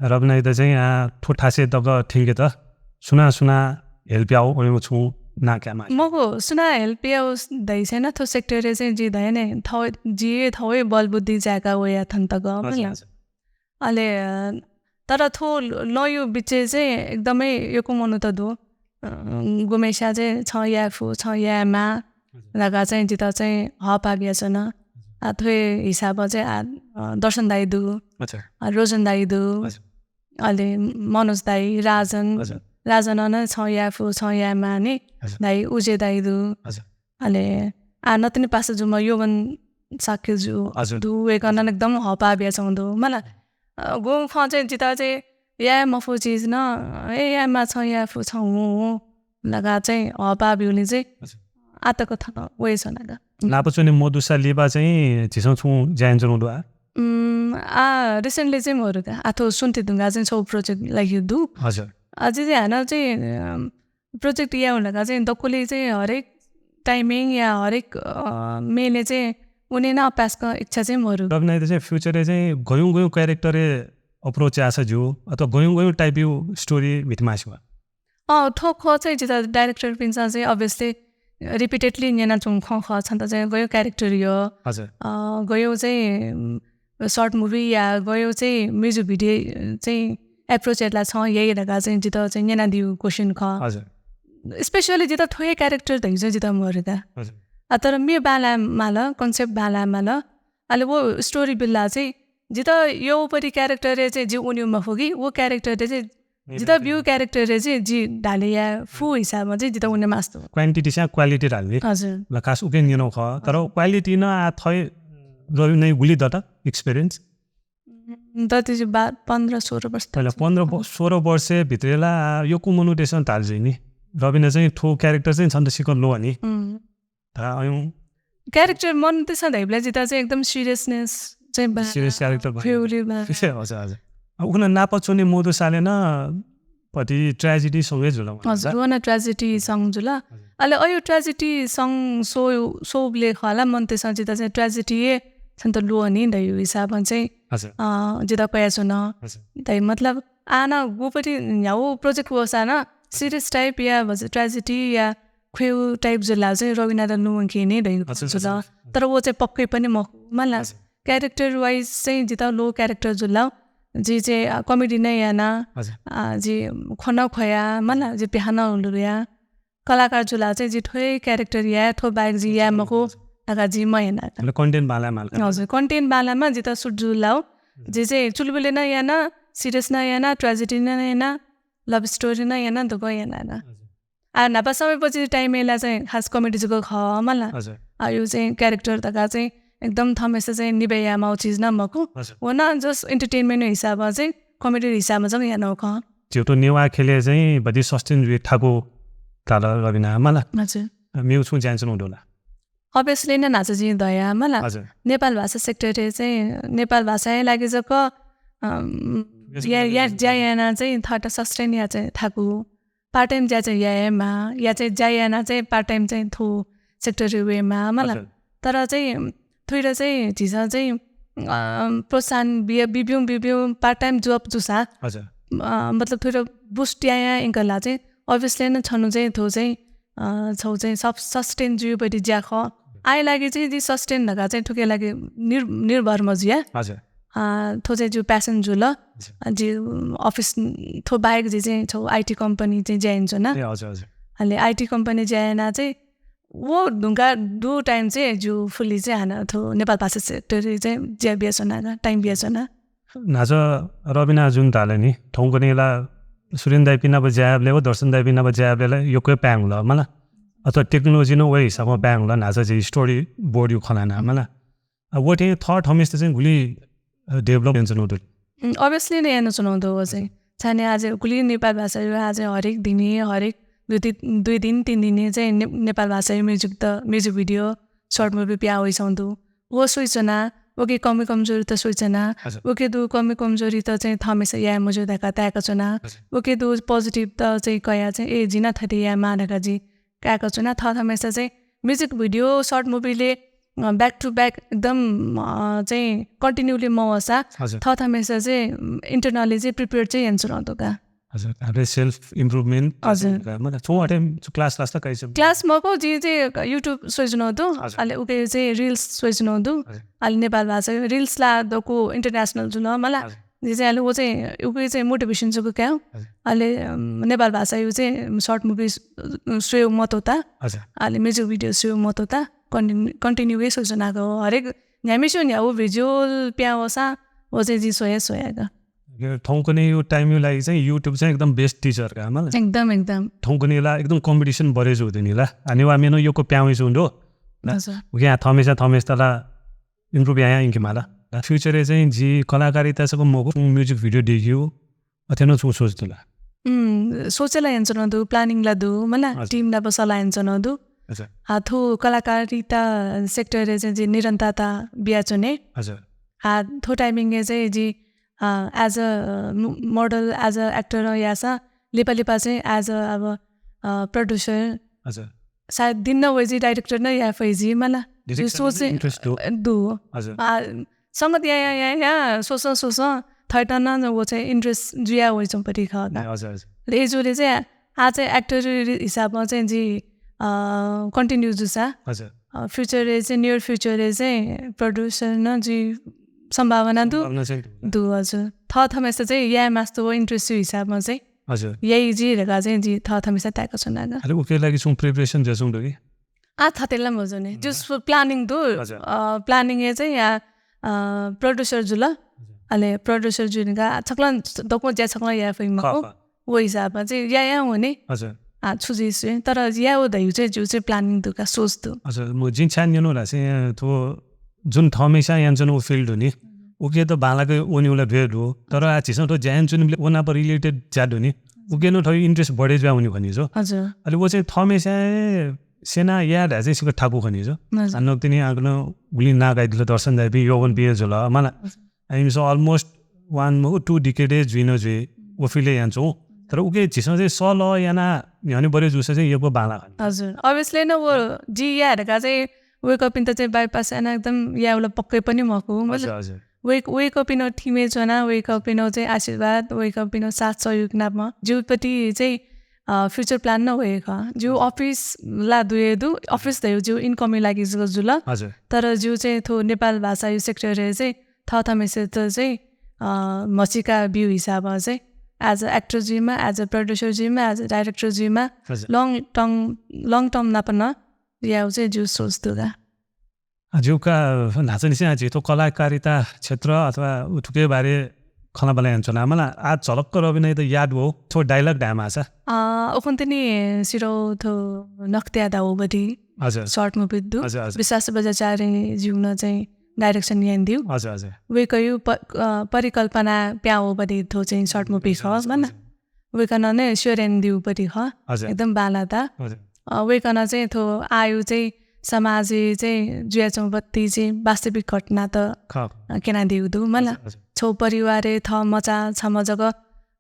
रबिनाइत चाहिँ, आ, थ्व थासय् तक थ्यंकेत सुनां सुनां help याःगु, अन छुं नां कायेमाः? मखु, सुनां help याःगु धइगु चाहिँ न, थ्व sector ए चाहिँ जि धया नि, थः, जि थः हे बलबुद्धि जाय्का वया थन तक, हजुर, मला। हजुर। अले, अ, तर थ्व ल-, लँयु बिचय् चाहिँ एकदमै यक्व मनूत दु। अ, गुम्हेस्यां चाहिँ छं याये फु, छं याये माः, हजुर। धकाः चाहिँ जितः चाहिँ हःपाः बियाच्वन। आ, थ्व हिसाबं चाहिँ आ, अ, दर्शन दाइ दु, अच्छा। आ, रोजन दाइ दु, हजुर। अले मनोज दाइ, राजन, हजुर। राजन नं छं याये फु, छं याये माः नि, हजुर। दाइ, उजे दाइ दु। हजुर। अले आ, नतिनि पासा जूम्ह योगन शाक्य जु हजुर। दु, वय्कलं एकदम हःपाः बियाच्वंगु दु। मला, अ, गुगुं खँ चाहिँ जितः चाहिँ याये मफु चिज नं, ए, याये माः छं, याये फु छं, हुँ, हुँ धकाः चाहिँ हःपाः ब्यूगुलिं चाहिँ हजुर। आः तक थन वयाच्वना का। नाप च्वने मदुसा लिपा चाहिँ झीसं छुं ज्या यानाच्वनागु दु आ? उम्, आ, recently चाहिँ मरु का। आ थ्व स्वन्ति धुंकाः चाहिँ छगू project लागि दु। हजुर। अझै चाहिँ हानं चाहिँ, अ, project यायेगु धकाः चाहिँ दक्वले चाहिँ हरेक timing या हरेक, अ, मेले चाहिँ वने नं अपाय्सकं इच्छा चाहिँ मरु। रबिनायात चाहिँ future-य् चाहिँ गय् गय् character-य् approach याःसा ज्यू अथवा गय् गय् type-या story म्हिते मास्ति वः? अँ, थ्व खँ चाहिँ जितः director-पिन्सं चाहिँ obviously repeatedly न्यनाच्वंगु खँ खः, छन्त चाहिँ गय् character यः, हजुर। अ, गय् चाहिँ, उम्, short movie या गय् चाहिँ music video चाहिँ approach यात ला छं याइ धकाः चाहिँ जितः चाहिँ न्यनादीगु question खः। हजुर। Specially जितः थ्व हे character धइगु चाहिँ जितः मरु का। हजुर। आ, तर म्ये बांलाये माल, concept बांलाये माल। अले व story बिल्ला चाहिँ जितः यःगु परि character-य् चाहिँ जि वने मफु कि, व character-य् चाहिँ जितः ब्यूगु character-य् चाहिँ जि ढाले याये फु हिसाबं चाहिँ जितः वने मास्ति। Quantity स्वयां quality धाल नि। हजुर। ल, खास उकिं न्यनागु खः। तर quality नं आ थः रबिनाया गुलि दत experience? उम्, दत जि बा-, पन्ध्र सोह्र वर्ष तक। पन्ध्र ब-, सोह्र वर्ष भित्र ला यक्व मनूतय्सं धाल जुइ नि। रबिना चाहिँ थ्व character चाहिँ छन्त सिक्क ल्वः नि। उम्। धकाः अय् character मनूतय्सं धइबलय् जितः चाहिँ एकदम seriousness चाहिँ बा-, serious character बा-, ख्यःगुलिं बा-, हजुर, हजुर। अब उखुन्हु नाप च्वने मदुसाले नं भति tragedy song हे जुल। हजुर, व नं tragedy song जुल। हजुर। अले अय् tragedy song स्व-, स्वःबलय् खः ला मनूतय्सं जितः चाहिँ tragedy हे छन्त ल्वः नि धइगु हिसाबं चाहिँ, हजुर। अ, जितः कयाच्वन। हजुर। धइ मतलब आ नं गुपति न्ह्यागु project वःसा नं serious type या भचा tragedy या ख्यःगु type जुल ला चाहिँ रबिनायात लुमंके नि धइगु हजुर, जुल। हजुर। तर व चाहिँ पक्कै पनि मखु। मला, हजुर। Character wise चाहिँ जितः ल्वः character जुल ला। जि चाहिँ, अ, comedy नं याना, हजुर। अ, जि ख्वँ नं ख्वया, मला, जि पिहां नं हुलुया। कलाकार जुल ला चाहिँ जि थ्व हे character याये, थ्व बाहेक जि याये मखु धकाः जि मयाना। मतलब content बांलाये माल का। हजुर, content बांलायेमा जितः suit जुल ला। हजुर। जि चाहिँ चुलबुले नं याना, serious नं याना, tragedy नं याना, love story नं याना, दक्व याना। हजुर। आ, न्हापा समय पछि time याइला चाहिँ खास comedy जक खः मला। हजुर। आ, यो चाहिँ character धकाः चाहिँ एकदम थःम्हेस्यां चाहिँ निभाय् यायेमाःगु चिज नं मखु। हजुर। व नं just entertainment हिसाबं चाहिँ comedy हिसाबं जक यानागु खः। झीगु नेवाः ख्यलय् चाहिँ भति sustain जुइ थाकु धाल रबिना मला। हजुर। मेगु छुं ज्या यानाच्वनागु दु ला? Obviously नं न्हाचः जिं धया मला। हजुर। नेपाल भाषा sector-य् चाहिँ नेपाल भाषाया लागि जक, अम, या, या, ज्या याना चाहिँ थःत sustain याये चाहिँ थाकु। Part time ज्या चाहिँ यायेमाः, या चाहिँ ज्या याना चाहिँ part time चाहिँ थ्व sector-य् वयेमाः मला। हजुर। तर चाहिँ थुइत चाहिँ झीसं चाहिँ, अ, प्रोत्साहन बिया, बिब्यूं, बिब्यूं part time job जूसा, हजुर। अ, मतलब थुइत boost यायां यंकल ला चाहिँ obviously नं छन्हु चाहिँ थ्व चाहिँ, अ, छगू चाहिँ सफ-, sustain जुइबलय् ज्या खः। आःया लागि चाहिँ जि sustain धकाः चाहिँ थुकिया लागि निर-, निर्भर मजुया। हजुर। अ, थ्व चाहिँ जिगु passion जुल। हजुर। अ, जि office थ्व बाहेक जि चाहिँ छगू I T company चाहिँ ज्या यानाच्वना। ए, हजुर, हजुर। अले I T company ज्या याना चाहिँ व धुंकाः दु time चाहिँ जिगु fully चाहिँ हानं थ्व नेपाल भाषा sector-य् चाहिँ ज्या बियाच्वना, time बियाच्वना। न्हाचः रबिना जुन धाल नि, थौंकन्हय् ला सुरेन दाइपिं नाप ज्या याःबलय् व दर्शन दाइपिं नाप ज्या याःबलय् ला यक्व हे पायेगु ला मला। अथवा technology नं व हिसाबं पायेगु ला, न्हाचः जि storyboard-या खँ ल्हाना मला। अ, व थें थःथःम्हेसित चाहिँ गुलि, अ, develop यानाच्वनागु दु? उम्, obviously नं यानाच्वनागु दु व चाहिँ। छाय् नं आः चाहिँ गुलि नेपाल भाषाया आः चाहिँ हरेक दिने, हरेक दुई दि-, दुई दिन, तीन दिने चाहिँ ने-, नेपाल भाषाया music त, music video, short movie पिहां वइच्वंगु दु। व स्वइच्वना, वके कमी कमजोरीत स्वइच्वना, हजुर। वके दु कमी कमजोरीत चाहिँ थःम्हेसित याये मज्यू धकाः ताय्काच्वना, हजुर। वके दु positive त चाहिँ कयाः चाहिँ, ए, जिं नं थथे यायेमाः धकाः जिं काय्काच्वना। थःथःम्हेसित चाहिँ music video, short movie-लय्, अ, back to back एकदम, अ, चाहिँ continuously मवःसा, हजुर। थःथःम्हेसित चाहिँ, उम्, internally चाहिँ prepare चाहिँ यानाच्वनागु दु का। हजुर, आफै self improvement हजुर। मतलब छुं अथे class class ला कयाच्वना? Class मखु, जिं चाहिँ YouTube स्वइच्वनागु दु, हजुर। अले उके चाहिँ reels स्वइच्वनागु दु, हजुर। अले नेपाल भाषा reels ला दक्व international जुल मला। हजुर। जिं चाहिँ अले व चाहिँ उकी चाहिँ मोटिभेसन जक काये। हजुर। अले, अम, नेपाल भाषाया चाहिँ सर्ट मुभी स-, स्वयेगु मत्वःता। हजुर। अले म्युजिक भिडियो स्वयेगु मत्वःता। कन्टिन्यू, कन्टिन्यू हे स्वयाच्वनागु। हरेक न्ह्याम्हसिगु न्ह्यागु भिजुअल पिहां वःसां व चाहिँ जिं स्वया स्वयागु। थौंकन्हय् टाइमया लागि चाहिँ YouTube चाहिँ एकदम बेस्ट टिचर का मला। एकदम, एकदम। थौंकन्हय् ला एकदम कम्पिटिसन बढे जूगु दनि ला। आ, नेवाः म्ये नं यक्व पिहां वइच्वंगु दु। हजुर। उकिं थःम्हस्यां थःम्हस्यात ला इम्प्रुभ यायां यंके माला। फ्युचरय् चाहिँ जि कलाकारिता जक मखु, म्युजिक भिडियो देकेगु अथे नं छुं सोच दु ला? उम्, सोचे ला यानाच्वनागु दु, प्लानिङ ला दु, मला, हजुर। टिम नाप सल्लाह यानाच्वनागु दु। हजुर। आ, थ्व कलाकारिता सेक्टरय् चाहिँ जि निरन्तरता बियाच्वने। हजुर। आ, थ्व टाइमिङय् चाहिँ जि, आ, as a, अ, म-, मोडल, as a एक्टर याःसां लिपा लिपा चाहिँ as a अब, अ, प्रड्युसर। हजुर। सायद दिं नं वइ जि डाइरेक्टर नं याये फइ जि मला। डाइरेक्सन सोच नं चाहिँ इन्ट्रेस्ट दु। दु। हजुर। आ, संगत या, या, या, या, स्वसं, स्वसं थःत नं व चाहिँ इन्ट्रेस्ट जुया वइच्वंपति खः त। ए, हजुर, हजुर। अले अय्जूगुलिं चाहिँ आ चाहिँ एक्टर हिसाबमा चाहिँ जि, अ, कन्टिन्यू जूसा, हजुर। अ, फ्युचरय् चाहिँ, नियर फ्युचरय् चाहिँ प्रड्युसर नं जुइ सम्भावना दु। सम्भावना चाहिँ दु। दु, हजुर। थःथम्हस्यां चाहिँ याये मास्ति व इन्ट्रेस्ट हिसाबमा चाहिँ हजुर। याइ जि धकाः चाहिँ जि थःथम्हस्यां ताय्काच्वनागु। अले उकिया लागि छुं प्रिपरेसन जुयाच्वंगु दु कि? आ, थथे ला मजू नि। हजुर। जस्ट प्लानिङ दु। हजुर। अ, प्लानिङय् चाहिँ या, अ, प्रड्युसर जुल। हजुर। अले प्रड्युसर जुइधुंकाः छकलं दक्वं ज्या छकलं याये फइ मखु। खः, खः। व हिसाबमा चाहिँ यायां वने। हजुर। आ, छु जुइ स्वये। तर याये धइगु चाहिँ जिगु चाहिँ प्लानिङ दु का, सोच दु। हजुर, म जिं छाय् न्यनु धाःसा थ्व जुन थःम्हस्यां यानाच्वनागु फिल्ड दु नि, उके त बांलाक वनेगु ला द्वये दु। तर आ झीसं थ्व ज्या यानाच्वनीबलय् व नाप रिलेटेड ज्या दु नि, उके नं थःगु इन्ट्रेस्ट बढे जुया वनी खनी जो। हजुर। अले व चाहिँ थःम्हस्यां हे स्यना याये धाये चाहिँ सिक्क थाकु खनी जो। हजुर। आ, नकतिनि आकनं गुलि नां काइदिल दर्शन दाइपिं, योगनपिं जुल, मला। हजुर। आ, इमिसं almost one मखु, two डिकेड हे जुइ नं जुइ, व फिल्डय् यानाच्वं। तर उके झीसं चाहिँ सल्लाह याना न्ह्यःने बढे जूसा चाहिँ यक्व बांला खनी। हजुर। Obviously न व जि याये धकाः चाहिँ वय्कःपिन्त चाहिँ बाइपास याना एकदम यायेगु ला पक्कै पनि मखु। हजुर, हजुर। वय्क-, वय्कःपिनिगु टिमय् च्वना, वय्कःपिनिगु चाहिँ आशीर्वाद, वय्कःपिनिगु साथ सहयोग नापं जिगुपट्टि चाहिँ, अ, फ्युचर प्लान नं वय्कः। जिगु हजुर। अफिस ला दुये दु, अफिस धइगु जिगु इन्कमया लागि जक जुल। हजुर। तर जिगु चाहिँ थ्व नेपाल भाषाया सेक्टरय् चाहिँ थःथम्हस्यात चाहिँ, अ, म्हसीका ब्यूगु हिसाबं चाहिँ as a एक्टर जुइमा, as a प्रड्युसर जुइमा, as a डाइरेक्टर जुइमा, हजुर। Long term, long term नाप नं यायेगु चाहिँ जिगु सोच दु का। आ, जिगु का न्हाचःनिसें आ झी थ्व कलाकारिता क्षेत्र अथवा उथुके बारे खँल्हाबल्हा यानाच्वना। मला आ झलक्क रबिनयात याद वःगु थ्व डायलग धायेमाःसा। अ, उखुन्हु तिनि सिधौ थ्व नखत्या धाःगु बढी हजुर। सर्ट मुभी दु। हजुर, हजुर। विश्वास बज्राचार्यजुं नं चाहिँ डाइरेक्सन यानादीगु। हजुर, हजुर। वय्कःया प-, अ, परिकल्पना पिहां वःगु बढी थ्व चाहिँ सर्ट मुभी खः, हजुर, मला। हजुर। वय्कलं नं स्यनेदीगु बढी खः। हजुर। एकदम बांलाः। हजुर। अ, वय्कलं चाहिँ थ्व आःया चाहिँ समाजय् चाहिँ जुयाच्वंगु बढी चाहिँ वास्तविक घटनात, खः। अ, क्यनादीगु दु, मला। हजुर, हजुर। छगू परिवारय् थः मचा छम्ह जक,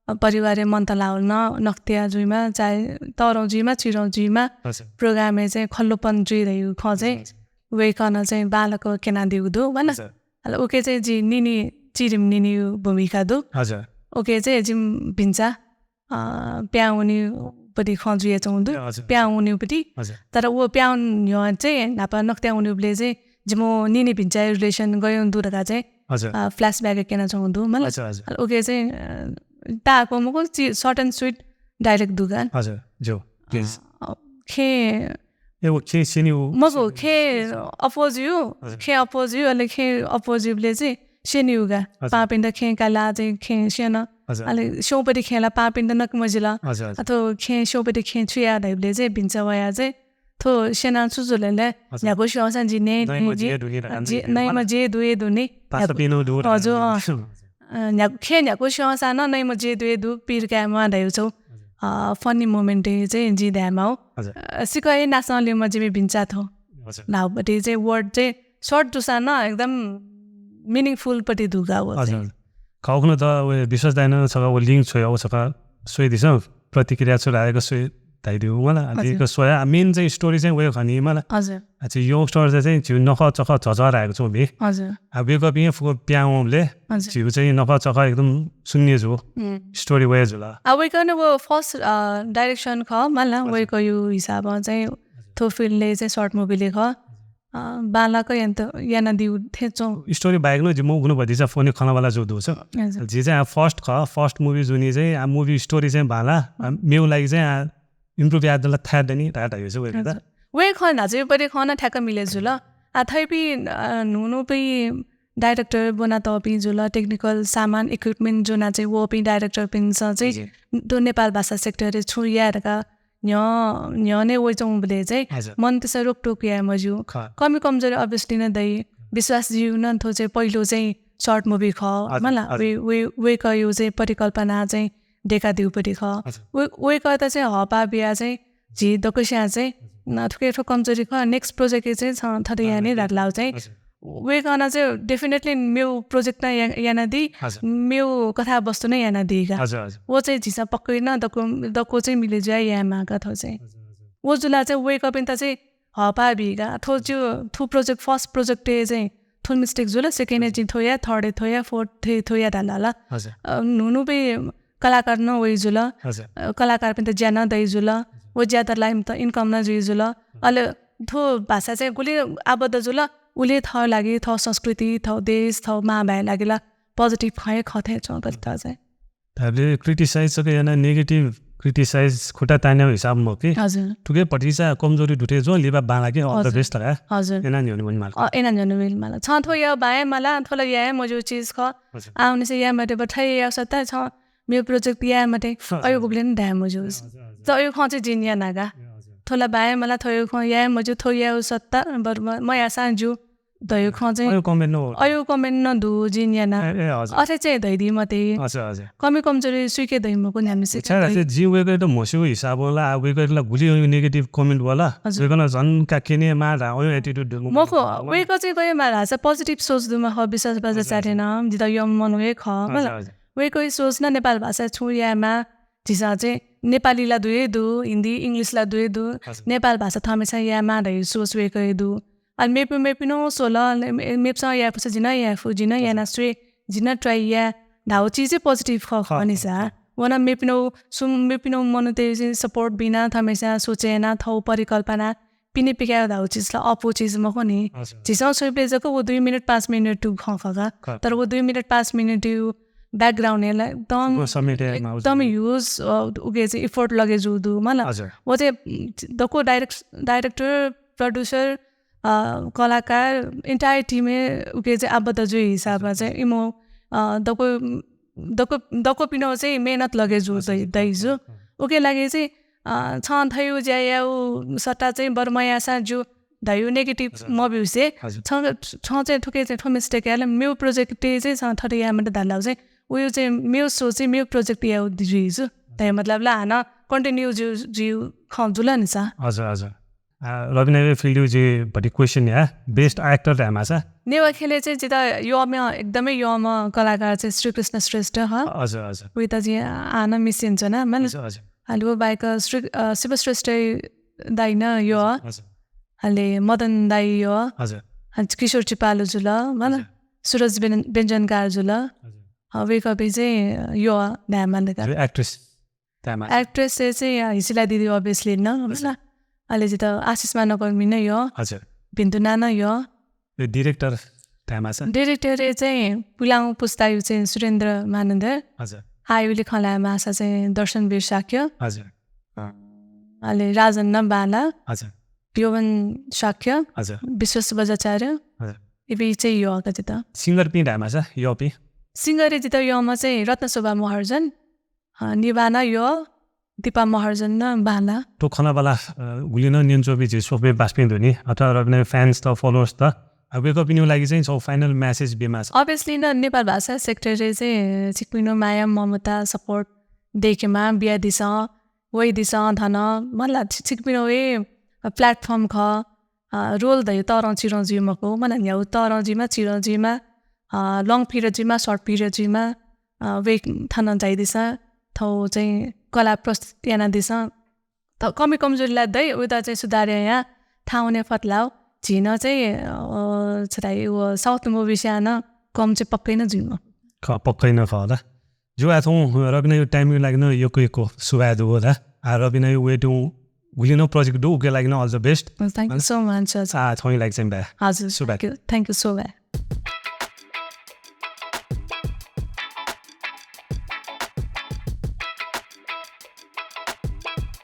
अ, परिवारय् मन्त लाःबलय् नं नखत्या जुइमा, चाहे तःधंगु जुइमा, चिधंगु जुइमा, हजुर। प्रोग्रामय् चाहिँ खल्लोपन जुइ धइगु खँ चाहिँ हजुर, हजुर। वय्कलं चाहिँ बांलाक क्यनादीगु दु, मला। हजुर। अले उके चाहिँ जि निनि, चिरिम निनिया भूमिका दु। हजुर। उके चाहिँ जिमि भिन्चा, अ, पिहां वनेगु बढी खँ जुयाच्वंगु दु। ए, हजुर। पिहां वनेगु बढी। हजुर। तर व पिहां वने न्ह्यः चाहिँ न्हापा नखत्या वनेबलय् चाहिँ जिमिगु निनि भिन्चाया रिलेसन गय् दु धकाः चाहिँ, हजुर। अ, फ्ल्यासब्याक क्यनाच्वंगु दु, मला। हजुर, हजुर। अले उके चाहिँ, अ, ताःहाकः मखु, चि-, सर्ट एन्ड स्वीट डाइलग दु का। हजुर, ज्यू, प्लिज। अ, खेँ ए, व खेँ स्यनेगु। मखु, खेँ अपोज जू, हजुर। खेँ अपोज जू, अले खेँ अपोज जूबलय् चाहिँ स्यनेगु का। हजुर। पाहांपिन्त खेँ काला चाहिँ खेँ स्यन। हजुर। अले स्यंपति खेँ ला पाहांपिन्त नके मजिल। हजुर, हजुर। अथवा खेँ स्यंपति खेँ छु याये धइबलय् चाहिँ भिन्चा वयाः चाहिँ थ्व स्यनाः छु जुल ले, हजुर। न्ह्यागु स्यंसां जि नये, नयेम्ह जि, जि हे दु नि धकाः जि, नयेम्ह जि हे दु, हे दु नि। पासापिं नं दु धकाः हजुर, अँ। अ, न्ह्यागु, खेँ न्ह्यागु स्यंसां नं नयेम्ह जि हे दु हे दु, पीर काये म्वाः धयागु छगू, अ, फन्नी मोमेन्टय् चाहिँ जिं धायेमाःगु। हजुर। अ, सिक्क हे नासं ल्यूम्ह जिमि भिन्चा थ्व। हजुर। न्हापांपट्टि चाहिँ वर्ड चाहिँ सर्ट जूसां नं एकदम मिनिङफुल पट्टि दु का व हजुर, चाहिँ। हजुर। खः, उखुन्हु त व विश्वास दाइनं छकः व लिङ्क छ्वया, व छकः स्वयादिसँ, प्रतिक्रिया छु धायेक स्वये धयादीगु मला। हजुर। अले स्वया, मेन चाहिँ स्टोरी चाहिँ वय्कः खनी मला। हजुर। अले यंगस्टर चाहिँ झीगु नखःचखः झःझः धायेक च्वं भि। हजुर। आ, वय्कःपिं फुक्क पिहां वंबलय् हजुर। झीगु चाहिँ नखःचखः एकदम शून्य जू। उम्। स्टोरी वया जुल। आ, वय्कलं व फर्स्ट, अ, डाइरेक्सन खः मला, हजुर। वय्कःया हिसाबं चाहिँ हजुर। थ्व फिल्डय् चाहिँ सर्ट मुभीलय् खः। अ, बांलाक यानादीगु थें च्वं। Story बाहेक नं जिमि गुणवत्ता चाहिँ फोने खनाबाला जू दु छ। हजुर। जि चाहिँ आ first ख, first movie जुनि चाहिँ आ movie story चाहिँ बांला, आ मेउ लागि चाहिँ आ improve यादला थाय् दनि, रा रा यो छ वय्‌कः। हजुर। वय्‌कः न्हाचः परि खना ठ्याक्क मिले जुल। आ थैपिं, अ, न्हू न्हूपिं director ब्वनातःपिं जुल, technical सामान, equipment ज्वना चाहिँ वःपिं director पिन्सं चाहिँ हजुर। दु नेपाल भाषा sector रे छु याये धकाः न्ह्यः, न्ह्यःने वइच्वंबलय् चाहिँ हजुर। मनूतय्‌सं रोकटोक याये मज्यू। ख। कमी कमजोरी obviously नं दइ। विश्वास ज्यू नं थ्व चाहिँ पहिलो चाहिँ short movie ख। हजुर, मला, हजुर। वय्-, वय्-, वय्‌कःयो चाहिँ परिकल्पना चाहिँ देकादीगु परि ख। हजुर। वय्-, वय्‌कःयात चाहिँ हःपाः बिया चाहिँ झी दक्वस्यां चाहिँ हजुर। न थुके थ्व कमजोरी ख, next project चाहिँ छ, थथे याने हजुर। धातलाउ चाहिँ हजुर। वय्‌कलं चाहिँ definitely मेउ project नं या-, यानादी, हजुर। मेउ कथावस्तु नं यानादी का। हजुर, हजुर। व चाहिँ झीसं पक्कै नं दक्व, दक्व चाहिँ मिले जुया यायेमाः का थ्व चाहिँ। हजुर, हजुर। व जुला चाहिँ वय्‌कःपिन्त चाहिँ हःपाः बी का। थ्व ज्यू, थ्व project, first project ए चाहिँ थ्व mistake जुल, second ए हजुर। जिं थ्व या, third ए थ्व या, fourth ए थ्व या धाला ला। हजुर। अ, न्हू न्हूपिं कलाकार नं वइ जुल। हजुर। अ, कलाकारपिन्त ज्या नं दइ जुल। हजुर। व ज्या दलाइमित income नं जुइ जुल। हजुर। अले थ्व भाषा चाहिँ गुलि आबद्ध जुल, उलि थः लागि, थः संस्कृति, थः देश, थः मांभाय् लागि ला positive खँ हे खः थें च्वं कतिपय चाहिँ। धायेबलय् criticize जक याना, negative criticize खुट्टा तानेगु हिसाब मखु कि। हजुर। थुके भतिचा कमजोरी दुथें च्वं, लिपा बांलाके, all the हजुर। best धकाः हजुर। याना न्ह्यःने वनेमाल। अ, याना न्ह्यःने वनेमाल। छं थ्व याये बांलाये माला, थ्व ला याये मज्यू चिज खः। हजुर। आः हुनिसे याये मते, बरु थथे याये सत्ता छं मेउ project याये मते, हजुर। अय् गुबलें धाये मज्यू। हजुर, हजुर। त अय् खँ चाहिँ जिं याना का। ए, हजुर। थ्व ला बांलाये माला, थ्व अय् खँ याये मज्यू, थ्व याये सत्ता, बरु म-, मयाःसां ज्यू। धयु खँ चाहिँ अयु comment नं हो। अयु comment नं दु, जिं याना। ए, ए, हजुर। अथे चाहिँ धइदी मते। हजुर, हजुर। कमी कमजोरी सुइके धइ मखु न्ह्याम्हसिके छाय् धइ। जिं वय्‌कःयात म्हस्यूगु हिसाबं ला, आ, वय्‌कःयात ला गुलि अयु negative comment वल। हजुर। वय्‌कलं झन का क्यने माः धा, अयु attitude दु मखु। मखु, वय्‌कः चाहिँ गय् माः धाःसा positive सोच दुम्ह खः, विश्वास बज्राचार्य नं, जितः यःम्ह मनू हे खः, हजुर, मला। हजुर। वय्‌कःया सोच नं नेपाल भाषा छुं यायेमाः, झीसं चाहिँ नेपाली ला दुहे दु, हिन्दी, English ला दुहे दु, हजुर। नेपाल भाषा थःम्हेस्यां यायेमाः धइगु सोच वय्‌कःया दु। अले मेपिं, मेपिं नं स्वल, अले मे-, मेपिसं याये फुसा जिं नं याये फु, जिं नं हजुर। याना स्वये, जिं नं try याये धाउ चिज चाहिँ positive खः, खः, खः, निसा। खः। व नं मेपिं नं सु-, मेपिं नं मनूतय्‌सं support बिना, थःम्हेस्यां सोचे याना, थःगु परिकल्पना पिने पिकाये धाउ चिज ला अःपु चिज मखु नि। हजुर। झीसं स्वयेबलय् जक व दुई मिनेट, पाँच मिनेट दु खँ खः का। खः। तर व दुई मिनेट, पाँच मिनेट दु background ए ला एकदम, व समेटे मा एकदम हजुर। Huge, अ, उके चाहिँ effort लगे जू दु, मला। हजुर। व चाहिँ, उम्, दक्व direct-, director, producer, अ, कलाकार, entire team ए उके चाहिँ आबद्ध जुइ हिसाबमा हजुर। चाहिँ इमो, अ, दक्व, दक्व, दक्वपिनो चाहिँ मेहनत लगे जू हजुर, दइ-, हजुर। दइ जू। हजुर। उके लागि चाहिँ, अ, छं धयु ज्या याउ सट्टा चाहिँ बरु मयाःसां ज्यू धयु negative हजुर। मब्यूसे, हजुर। छं, छं चाहिँ थुके चाहिँ थ्व mistake याल, मेउ project ए चाहिँ छं थथे याये मते धालाउ चाहिँ, उयु चाहिँ मेउ सोच चाहिँ मेउ project याउ जुइ जू। हजुर। धयु मतलब ला हानं continue ज्यू, ज्यू खँ जुल नि सा। हजुर, हजुर। आ, रबिना, field यु जि भति question या, best actor धायेमाःसा? नेवाः ख्यलय् चाहिँ जितः यःम्ह, एकदमै यःम्ह कलाकार चाहिँ श्रीकृष्ण श्रेष्ठ ह। हजुर, हजुर। उइत जि हानं miss यानाच्वना, मला। हजुर, हजुर। अले व बाहेक श्री, अ, शिव श्रेष्ठ दाइ नं यः। हजुर, हजुर। अले मदन दाइ यः। हजुर। अले किशोर चिपालु जुल, मला। हजुर। सुरज बेन-, व्यञ्जनकार जुल। हजुर। अ, वय्‌कःपिं चाहिँ यः धायेमाल का। हजुर, actress धायेमाःसा? Actress ए चाहिँ, अ, हिसिला दिदी obviously नं, हजुर। मला। अले जितः आशिष मानकर्मी नं यः। हजुर। भिन्तुना नं यः। ए, director धायेमाःसा? Director ए चाहिँ पुलांगु पुस्तायु चाहिँ सुरेन्द्र मानन्धर। हजुर। आयुले खँ ल्हायेमाःसा चाहिँ दर्शनवीर शाक्य। हजुर। अँ। अले राजन नं बांला। हजुर। यौवन शाक्य। हजुर। विश्वास बज्राचार्य। हजुर। इपिं चाहिँ यः का जितः। Singer पिं धायेमाःसा, यःपिं? Singer ए जितः यःम्ह चाहिँ रत्नशोभा महर्जन। अ, निभाना यः, दीपा महर्जन नं बांला। थ्व खनाबाला, अ, गुलि नं न्यनाच्वंपिं झी स्वपिं पासापिं दु नि, अथवा रबिना fans त, followers त, अ, वय्‌कःपिनिगु लागि चाहिँ छगू final message बियेमाःसा? Obviously नं नेपाल भाषा sector ए चाहिँ छिकपिनिगु माया ममता support दयेकेमाः, बियादिसँ, वइदिसँ थन, मला, छि-, छिकपिनिगु हे platform खः। अ, role धयु तःधं चिधं जुइ मखु, मला, न्ह्यागु तःधं जुइमा, चिधं जुइमा, अ, long period जुइमा, short period जुइमा, अ, वय् थन झाइदिसँ, थःगु चाहिँ कला प्रस्तुत यानादिसँ। त कमी कमजोरी ला दइ, उइत चाहिँ सुधार यायां थाहां वने फत ला। झी नं चाहिँ, अ, छु धाइ, व South movie स्यां नं कम चाहिँ पक्कै नं जुइमा। खः, पक्कै नं खः ला। ज्यू, आः थौं रबिनायु time यु लागि नं यक्व यक्व सुभाय् दु ला। आ, रबिनायु वेटिङ गुलि नं प्रोजेक्ट दु उके लागि नं all the best। Thank you so much, हजुर। आ थौंया लागि चाहिँ बाय। हजुर, सुभाय्। Thank you, thank you so much।